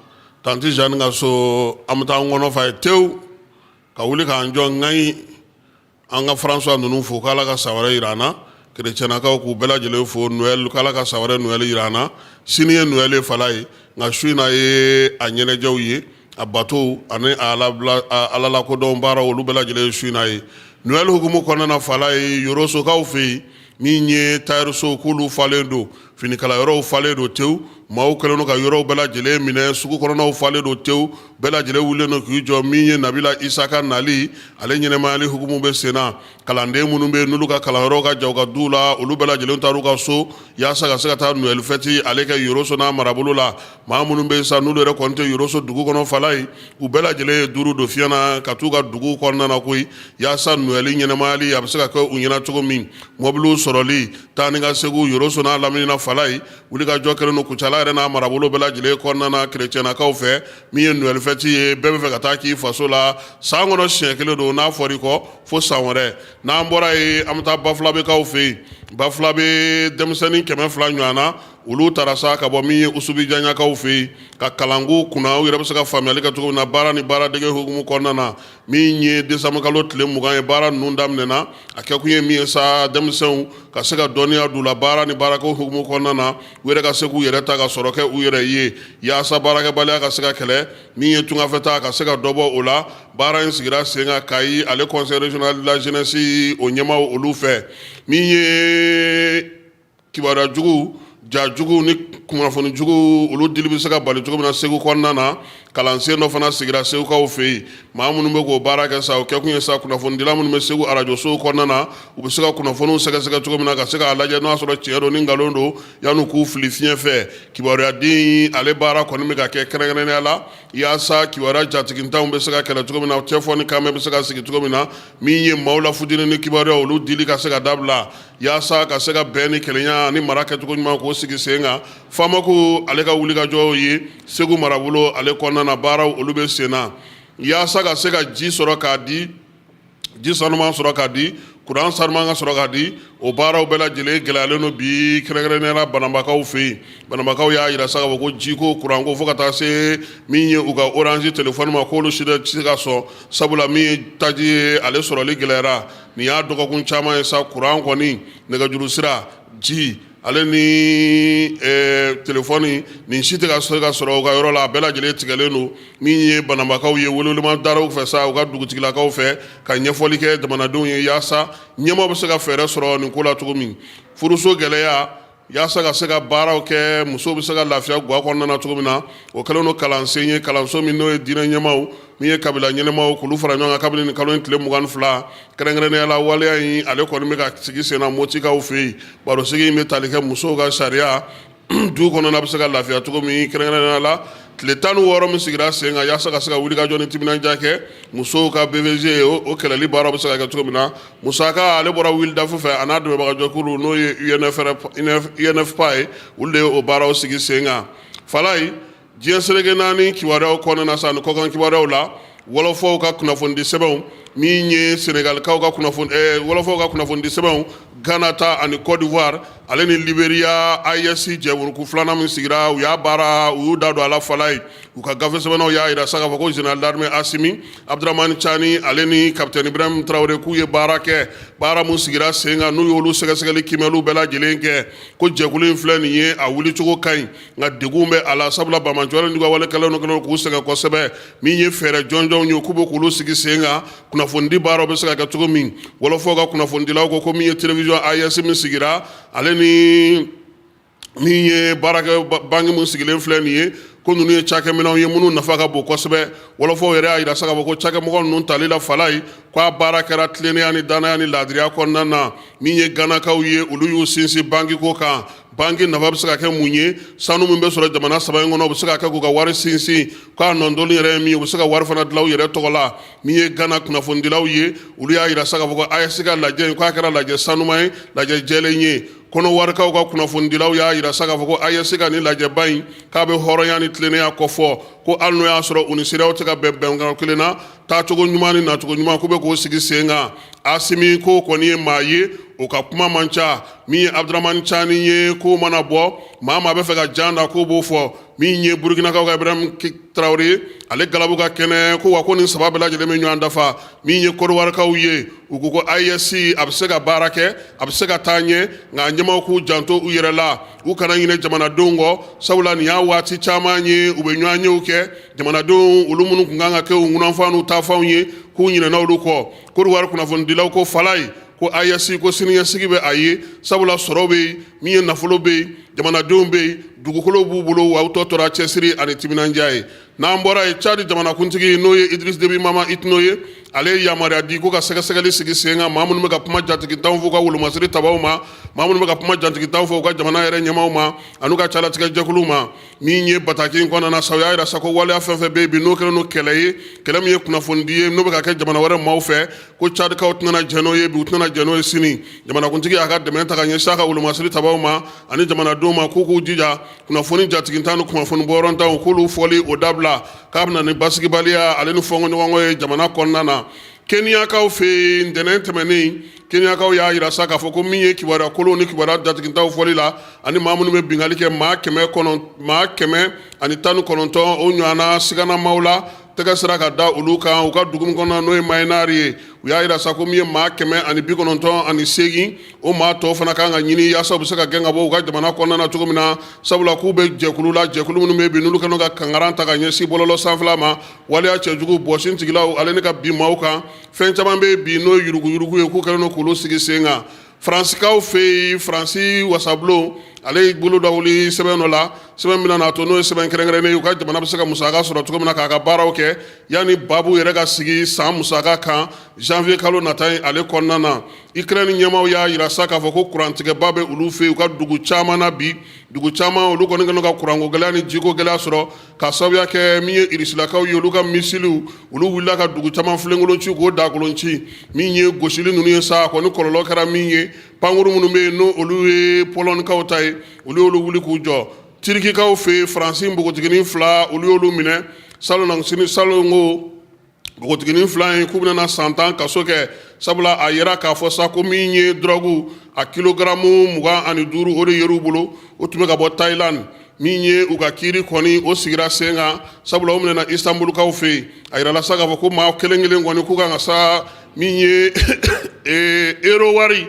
C: tanti Jeanne ka so, an bɛ taa an kɔnɔ fa ye tewu, ka wuli k'an jɔ ŋaɲi. An ka François ninnu fo, k'Ala ka san wɛrɛ yira an na. Kerecɛnakaw k'u bɛɛ lajɛlen fo Noël, k'Ala ka san wɛrɛ Noël yira an na. Sini ye Noël ye, Falaye, nka su in na ye a ɲɛnajɛw ye, a batow ani a Ala lakodɔn baaraw, olu bɛɛ lajɛlen ye su in na ye. Noël hukumu kɔnɔna na, Falaye, Yorosokaw fɛ yen, min ye tayɛrisow, k'olu falen don, finikalayɔrɔw falen don tewu. Maaw kɛlen don ka yɔrɔw bɛɛ lajɛlen minɛ, sugu kɔnɔnaw falen don tewu, bɛɛ lajɛlen wulilen don k'i jɔ. Min ye Nabila Isa ka nali, ale ɲɛnɛmayali hukumu bɛ sen na. Kalanden minnu bɛ yen n'olu ka kalanyɔrɔw ka jan u ka duw la, olu bɛɛ lajɛlen taar'u ka so yaasa ka se ka taa Noël fête ale kɛ Yoroso n'a marabolo la. Maa minnu bɛ yen sa, n'olu yɛrɛ kɔni tɛ Yoroso dugu kɔnɔ, Falaye, u bɛɛ lajɛlen ye duuru don fiɲɛ na ka t'u ka dugu kɔnɔna na koyi, yaasa Noël ɲɛnɛmayali a bɛ se ka kɛ u ɲɛna cogo min. Mɔbiliw sɔrɔli, taa ni ka segin Yoroso n'a lamini na, Falaye, wulikajɔ kɛlen don Kucala yɛrɛ n'a marabolo bɛɛ lajɛlen kɔnɔna na kerecɛnakaw fɛ. Min ye Noël fête ye, bɛɛ bɛ fɛ ka taa k'i faso la. San kɔnɔ siɲɛ kelen don, n'a fɔra i kɔ fo san wɛrɛ. N'an bɔra yen, an bɛ taa Bafulabekaw fɛ yen. Bafulabe denmisɛnnin 200 ɲɔgɔn na. Olu taara sa ka bɔ min ye Usubijaɲakaw fɛ yen ka kalan k'u kunna, u yɛrɛ bɛ se ka faamuyali kɛ cogo min na baara ni baaradege hukumu kɔnɔna na. Min ye décembre kalo tile 20 ye, baara ninnu daminɛna. A kɛkun ye min ye sa, denmisɛnw ka se ka dɔnniya d'u la baara ni baarako hukumu kɔnɔna na, u yɛrɛ ka se k'u yɛrɛ ta ka sɔrɔ kɛ u yɛrɛ ye, yaasa baarakɛbaliya ka se ka kɛlɛ, min ye tungafɛtaa ka se ka dɔ bɔ o la. Baara in sigira sen kan Kayi ale conseil régional de la jeunesse o ɲɛmaaw olu fɛ. Min ye kibaruya jugu, ja jugu ni kunnafoni jugu, olu dili bɛ se ka bali cogo min na Segu kɔnɔna na, kalansen dɔ fana sigira Segukaw fɛ yen. Maa minnu bɛ k'o baara kɛ sa, o kɛkun ye sa, kunnafonidila minnu bɛ Segu arajosow kɔnɔna na, u bɛ se ka kunnafoniw sɛgɛsɛgɛ cogo min na, ka se k'a lajɛ n'o y'a sɔrɔ tiɲɛ don ni nkalon don, yanni k'u fili fiɲɛ fɛ. Kibaruya di ale baara kɔni bɛ ka kɛ kɛrɛnkɛrɛnnenya la yaasa kibaruya jatigintanw bɛ se ka kɛlɛ cogo min na, cɛfɔ ni kanbɛn bɛ se ka sigi cogo min na, min ye maaw lafuteni ni kibaruya olu dili ka se ka dabila, yaasa ka se ka bɛn ni kelenya ni mara kɛcogo ɲuman k'o sigi sen kan. FAMACHO ale ka wulikajɔw ye Segu marabolo ale kɔnɔna na, baaraw olu bɛ sen na yaasa ka se ka ji sɔrɔ k'a di, ji sanuman sɔrɔ k'a di, kuran sanuman ka sɔrɔ k'a di. O baaraw bɛɛ lajɛlen gɛlɛyalen don bi, kɛrɛnkɛrɛnnenya la Bananbakaw fɛ yen. Bananbakaw y'a jira sa k'a fɔ ko jiko, kuranko, fo ka taa se min ye u ka orange telefɔni ma, k'olu si tɛ se ka sɔn, sabula min ye taji ye, ale sɔrɔli gɛlɛyara. Nin y'a dɔgɔkun caman ye sa, kuran kɔni, nɛgɛjuru sira, ji ale ni telefɔni, nin si tɛ ka se ka sɔrɔ u ka yɔrɔ la. A bɛɛ lajɛlen tigɛlen don. Min ye Bananbakaw ye, welewelema dara u fɛ sa, u ka dugutigilakaw fɛ, ka ɲɛfɔli kɛ jamanadenw ye yaasa ɲɛmaaw bɛ se ka fɛɛrɛ sɔrɔ nin ko la cogo min. Furuso gɛlɛya, yaasa ka se ka baaraw kɛ, musow bɛ se ka lafiya ga kɔnɔna na cogo min na, o kɛlen don kalansen ye. Kalanso min n'o ye diinɛ ɲɛmaaw, min ye kabila ɲɛnɛmaw, k'olu fara ɲɔgɔn kan kabini nin kalo in tile 22. Kɛrɛnkɛrɛnnenya la, waleya in ale kɔni bɛ ka sigi sen na Motikaw fɛ yen. Barosigi in bɛ tali kɛ musow ka sariya, du kɔnɔna bɛ se ka lafiya cogo min, kɛrɛnkɛrɛnnenya la tile 16 min sigira sen kan yaasa ka se ka wulikajɔ ni timinandiya kɛ musow ka BVG o kɛlɛli baara bɛ se ka kɛ cogo min na. Musaka ale bɔra WILDAF fɛ, a n'a dɛmɛbagajɛkulu n'o ye UNFPA ye, olu de ye o baaraw sigi sen kan. Falayi, diɲɛ seleke naani kibaruyaw kɔnɔna na sa, ni kɔkan kibaruyaw la, wɔlɔfɔw ka kunnafonidi sɛbɛnw, min ye Senegalikaw ka kunnafoni wɔlɔfɔw ka kunnafonidi sɛbɛnw, Ghana ta ani Côte d'Ivoire ale ni Liberia, AES jɛburuku filanan min sigira, u y'a baara, u y'u da don a la. Falayi, u ka gafe sɛbɛnnaw y'a jira sa k'a fɔ ko général d'armée Asimi, Abdramani Cani ale ni capitaine Ibrahim Traoré, k'u ye baara kɛ. Baara mun sigira sen kan, n'u y'olu sɛgɛsɛgɛli kiimɛliw bɛɛ lajɛlen kɛ, ko jɛkulu in filɛ nin ye, a wulicogo ka ɲi, nka degun bɛ a la, sabula banbaanciwale ni wale kɛlen kɛlen k'u sɛgɛn kosɛbɛ. Min ye fɛɛrɛ jɔnjɔnw ye, k'u bɛ k'olu sigi sen kan, kunnafonidi baaraw bɛ se ka kɛ cogo min. Wɔlɔfɔw ka kunnafonidilaw ko min ye télévision AES min sigira, ale ni min ye baarakɛ banque min sigilen filɛ nin ye, ko ninnu ye cakɛminɛnw ye minnu nafa ka bon kosɛbɛ. Wɔlɔfɔw yɛrɛ y'a jira sa k'a fɔ ko cakɛmɔgɔ ninnu tali la Falayi, k'a baara kɛra tilennenya ni dannaya ni laadiriya kɔnɔna na. Min ye Ganakaw ye, olu y'u sinsin banki ko kan. Banki nafa bɛ se ka kɛ mun ye? Sanu min bɛ sɔrɔ jamana saba in kɔnɔ, u bɛ se ka kɛ k'u ka wari sinsin, k'a nɔntɔli yɛrɛ ye min ye, u bɛ se ka wari fana dilan u yɛrɛ tɔgɔ la. Min ye Gana kunnafonidilaw ye, olu y'a jira sa k'a fɔ ko AES ka lajɛ in, k'a kɛra lajɛ sanuman ye, lajɛ jɛlen ye. Kɔnɔwarikaw ka kunnafonidilaw y'a jira sa k'a fɔ ko AES ka nin lajɛba in, k'a bɛ hɔrɔnya ni tilennenya kofɔ, ko hali n'o y'a sɔrɔ u ni CEDEAO tɛ ka bɛn bɛnkan kelen na, taacogo ɲuman ni nacogo ɲuman, k'u bɛ k'o sigi sen kan. Asimi ko kɔni ye maa ye, o ka kuma man ca. Min ye Abdramani Cani ye, k'o mana bɔ, maa maa bɛ fɛ ka jan da, k'o b'o fɔ. Min ye Burukinakaw ka Ibrahim Traoré ye, ale galabu ka kɛnɛ, ko wa ko nin saba bɛɛ lajɛlen bɛ ɲɔgɔn dafa. Min ye Kɔdiwarikaw ye, u ko ko AES a bɛ se ka baara kɛ, a bɛ se ka taa ɲɛ, nka ɲɛmaaw k'u janto u yɛrɛ la, u kana ɲinɛ jamanadenw kɔ, sabula nin y'a waati caman ye u bɛ ɲɔgɔnyew kɛ, jamanadenw olu minnu tun kan ka kɛ u ŋunanfanw n'u taafanw ye, k'u ɲinɛna olu kɔ. Kɔdiwari kunnafonidilaw ko Falayi, ko AES ko siniɲɛsigi bɛ a ye, sabula sɔrɔ bɛ yen, min ye nafolo bɛ yen, jamanadenw bɛ yen, dugukolo b'u bolo, wa u tɔ tora cɛsiri ani timinandiya ye. N'an bɔra yen, Cadi jamanakuntigi n'o ye Idris Debi Mama Itno ye, ale ye yamaruya di ko ka sɛgɛsɛgɛli sigi sen kan, maa minnu bɛ ka kuma jatigitanw fɔ u ka wolomasiri tabaw ma, maa minnu bɛ ka kuma jatigitanw fɔ u ka jamana yɛrɛ ɲɛmaaw ma an'u ka calatigɛ jɛkuluw ma. Min ye bataki in kɔnɔna na sa, u y'a jira sa ko waleya fɛn fɛn bɛ yen bi, n'o kɛlen don kɛlɛ ye, kɛlɛ min ye kunnafonidi ye, n'o bɛ ka kɛ jamana wɛrɛ maaw fɛ, ko Cadikaw tɛna jɛn n'o ye bi, u tɛna jɛn n'o ye sini. Jamanakuntigi y'a ka dɛmɛ ta ka ɲɛsin a ka wolomasiri tabaw ma ani jamanadenw ma, k'u k'u jija kunnafoni jatigintan ni kunnafoni bɔyɔrɔntanw, k'olu fɔli o dabila, k'a bɛ na ni basigibaliya ale ni fɔnkɔɲɔgɔnkɔ ye jamana kɔnɔna na. Keniyakaw fɛ yen, ntɛnɛn tɛmɛnen, Keniyakaw y'a jira sa k'a fɔ ko min ye kibaruya kolon ni kibaruya datigintaw fɔli la ani maa minnu bɛ binkanni kɛ, maa 119 o ɲɔgɔnna siganamaw la, tɛgɛ sera ka da olu kan u ka dugu min kɔnɔ, n'o ye Mayinari ye. U y'a jira sa ko min ye maa 198, o maa tɔw fana kan ka ɲini yaasa u bɛ se ka gɛn ka bɔ u ka jamana kɔnɔna na cogo min na, sabula k'u bɛ jɛkulu la, jɛkulu minnu bɛ bi n'olu kɛlen ka kankaran ta ka ɲɛsin bɔlɔlɔ sanfɛla ma, waleya cɛjugu bɔsintigilaw ale ni ka bin maaw kan. Fɛn caman bɛ bi n'o ye yuruguyurugu ye, k'u kɛlen don k'olu sigi sen kan. Faransikaw fɛ yen, Faransi wasabulon ale ye bolo da wuli sɛbɛn dɔ la, sɛbɛn min n'a to n'o ye sɛbɛn kɛrɛnkɛrɛnnen ye, u ka jamana bɛ se ka musaka sɔrɔ cogo min na k'a ka baaraw kɛ yanni babu yɛrɛ ka sigi san musaka kan janvier kalo nata in ale kɔnɔna na. Ukraine ɲɛmaaw y'a jira sa k'a fɔ ko kurantigɛba bɛ olu fɛ yen, u ka dugu caman na bi, dugu caman olu kɔni kɛlen ka kuranko gɛlɛya ni jiko gɛlɛya sɔrɔ ka sababuya kɛ min ye Irisilakaw ye, olu ka misiliw olu wulila ka dugu caman filenkolon ci k'o dakolon ci. Min ye gosili ninnu ye sa, kɔni kɔlɔlɔ kɛra min ye, pankuru minnu bɛ yen n'o olu ye Polɔnikaw ta ye, olu y'olu wuli k'u jɔ. Tirikikaw fɛ yen, Faransi npogotiginin fila, olu y'olu minɛ salon sini salon ko npogotiginin fila in k'u bɛna san 10 kaso kɛ, sabula a yira k'a fɔ sa ko min ye dɔrɔgu a kilogaramu 25, o de yer'u bolo, o tun bɛ ka bɔ Thaïlande. Min ye u ka kiiri kɔni, o sigira sen kan, sabula o minɛna Istanbulkaw fɛ yen. A yirala sa k'a fɔ ko maa kelen kelen kɔni k'u kan ka sa min ye euro wari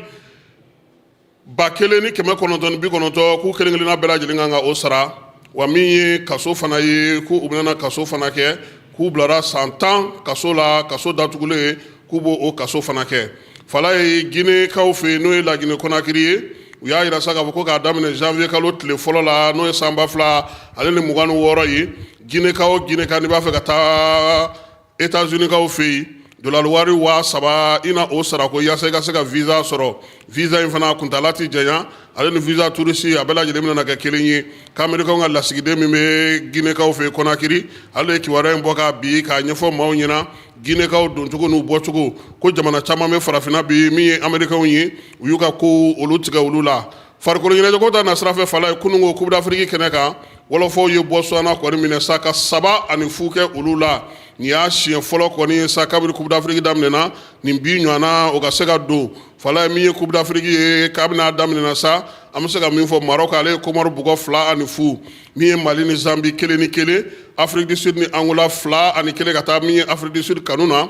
C: 1990, k'u kelen kelenna bɛɛ lajɛlen kan ka o sara. Wa min ye kaso fana ye, k'u bɛna kaso fana kɛ, k'u bilara san 10 kaso la, kaso datugulen ye, k'u b'o o kaso fana kɛ. Fala ye Ginekaw fɛ yen, n'o ye Laginɛ Konakiri ye, u y'a jira sa k'a fɔ ko k'a daminɛ janvier kalo tile fɔlɔ la, n'o ye san 2026 ye, Gineka o Gineka n'i b'a fɛ ka taa États-Unis-kaw fɛ yen, dolari wari 3000 i na o sara ko yaasa i ka se ka visa sɔrɔ. Visa in fana kuntaala tɛ janya, ale ni visa touriste a bɛɛ lajɛlen bɛna kɛ kelen ye. K'Amerikaw ka lasigiden min bɛ Ginekaw fɛ yen Konakiri, ale ye kibaruya in bɔ k'a bi k'a ɲɛfɔ maaw ɲɛna Ginekaw doncogo n'u bɔcogo, ko jamana caman bɛ farafinna bi min ye Amerikaw ye, u y'u ka ko olu tigɛ olu la. Farikolo ɲɛnajɛko ta nasira fɛ, fala ye kununko Coupe d'Afrique kɛnɛ kan, wɔlɔfɔw ye Botswana kɔni minɛ sa ka 3-0 kɛ olu la. Nin y'a siɲɛ fɔlɔ kɔni ye sa kabini Coupe d'Afrique daminɛna, nin bi ɲɔgɔnna o ka se ka don. Fala ye min ye Coupe d'Afrique ye kabini a daminɛna sa, an bɛ se ka min fɔ, Maroc ale ye Comore bugɔ 2-0, min ye Mali ni Zambie 1-1, Afrique du Sud ni Angola 2-1 ka taa min ye Afrique du Sud kanu na,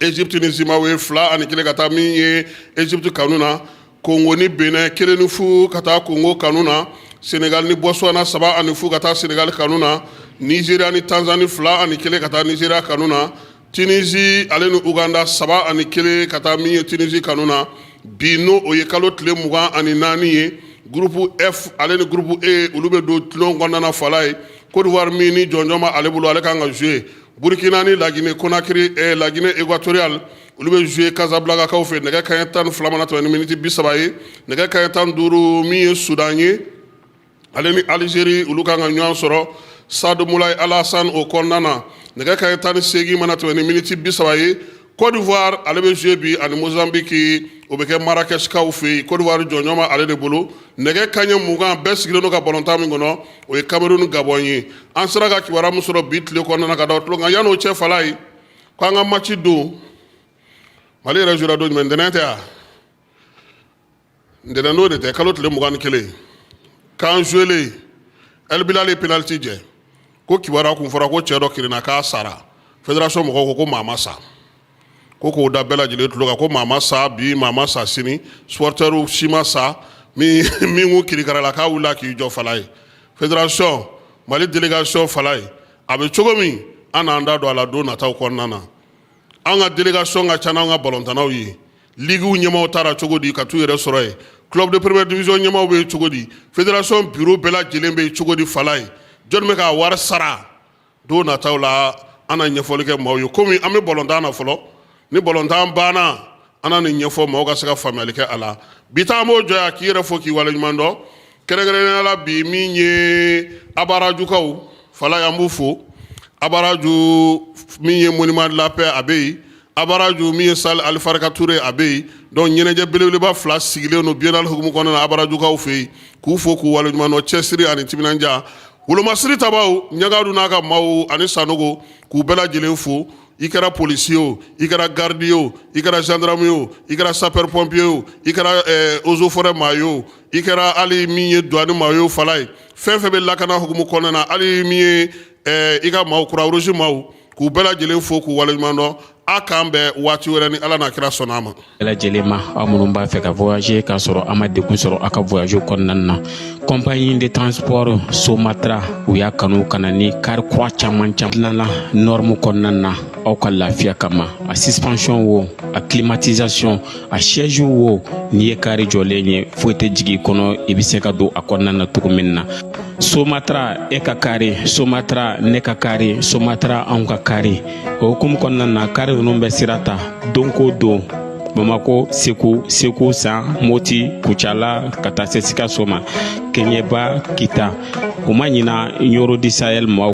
C: Egypte ni Zimbabwe 2-1 ka taa min ye Egypte kanu na, Congo ni Benin 1-0 ka taa Congo kanu na, Sénégal ni Botswana 3-0 ka taa Sénégal kanu na, Nigeria ni Tanzanie 2-1 ka taa Nigeria kanu na, Tunisie ale ni Uganda 3-1 ka taa min ye Tunisie kanu na. Bi n'o o ye kalo tile 24 ye, groupe F ale ni groupe E olu bɛ don tulon kɔnɔna na. Fala ye Côte d'Ivoire min ni jɔnjɔn ma ale bolo, ale kan ka jouer. Burkina ni Laginɛ Conakry, Laginɛ Équatoriale, olu bɛ jouer Casablanca-kaw fɛ nɛgɛ kanɲɛ 12 mana tɛmɛ ni miniti 30 ye. Nɛgɛ kanɲɛ 15, min ye Soudan ye, ale ni Algérie olu kan ka ɲɔgɔn sɔrɔ Stade Moulay Alassane o kɔnɔna na. Nɛgɛ kanɲɛ 18 mana tɛmɛ ni miniti 30 ye, Côte d'Ivoire ale bɛ jouer bi ani Mozambique, o bɛ kɛ Marrakech-kaw fɛ yen. Côte d'Ivoire jɔnjɔn ma ale de bolo. Nɛgɛ kanɲɛ 20, bɛɛ sigilen don ka balontan min kɔnɔ, o ye Cameroun Gabon ye. An sera ka kibaruya min sɔrɔ bi tile kɔnɔna na ka da o tulo kan, yan'o cɛ, fala ye ko an ka match don, Mali yɛrɛ jouera don jumɛn? Ntɛnɛn tɛ wa? Ntɛnɛn don de tɛ, kalo tile 21 k'an jouelen, El Bilal ye penalty jɛ, ko kibaruya kun fɔra ko cɛ dɔ kirinna k'a sara. Fédération mɔgɔw ko ko maa ma sa, ko k'o da bɛɛ lajɛlen tulo kan ko maa ma sa bi, maa ma sa sini, supporters si ma sa. Min min kun kirikarala k'a wulila k'i jɔ. Fala ye fédération Mali délégation, fala ye a bɛ cogo min, an n'an da don a la don nataw kɔnɔna na. An ka délégation ka ca n'an ka balontannaw ye. Liguew ɲɛmaaw taara cogo di ka t'u yɛrɛ sɔrɔ yen? Club de première division ɲɛmaaw bɛ yen cogo di? Fédération bureau bɛɛ lajɛlen bɛ yen cogo di? Fala ye jɔnni bɛ k'a wari sara? Don nataw la, an na ɲɛfɔli kɛ maaw ye. Komi an bɛ balontan na fɔlɔ, ni balontan banna, an na nin ɲɛfɔ maaw ka se ka faamuyali kɛ a la. Bi ta, an b'o jɔ yan k'i yɛrɛ fo k'i waleɲuman dɔn, kɛrɛnkɛrɛnnenya la bi min ye Abarajukaw, fala ye an b'u fo. Abaraju min ye monument de la paix, a bɛ yen. Abaraju min ye salle Alifarika Ture, a bɛ yen. Donc ɲɛnajɛ belebeleba fila sigilen don biennale hukumu kɔnɔna na Abarajukaw fɛ yen, k'u fo k'u waleɲuman dɔn, cɛsiri ani timinandiya. Wolomasiri tabaw ɲagadu n'a ka maaw ani Sanogo, k'u bɛɛ lajɛlen fo. I kɛra polisi ye o, i kɛra garidi ye o, i kɛra gendarme ye o, i kɛra sapeur pompier ye o, i kɛra eaux et forêts maa ye o, i kɛra hali min ye douane maa ye o, fala ye fɛn fɛn bɛ lakana hukumu kɔnɔna na, hali min ye i ka maaw, croix rouge maaw, k'u bɛɛ lajɛlen fo k'u waleɲuman dɔn. A k'an bɛn waati wɛrɛ ni Ala n'a kira sɔnna a ma.
S: Bɛɛ lajɛlen ma, aw minnu b'a fɛ ka voyager k'a sɔrɔ a ma degun sɔrɔ aw ka voyage kɔnɔna na, compagnie de transport Somatra, u y'a kanu ka na ni car kura caman caman dilanna norme kɔnɔna na aw ka lafiya kama. A suspension wo, a climatisation, a siège wo, n'i ye kari jɔlen ye, foyi tɛ jigin i kɔnɔ, i bɛ se ka don a kɔnɔna na cogo min na. Somatra, e ka kari Somatra, ne ka kari Somatra, anw ka kari. O hukumu kɔnɔna na, kari ninnu bɛ sira ta don ko don Bamako, Segu, Segu San, Moti, Kucala, ka taa se Sikaso ma, Kɛɲɛba, Kita. U ma ɲina Ɲoro du Sahel maaw.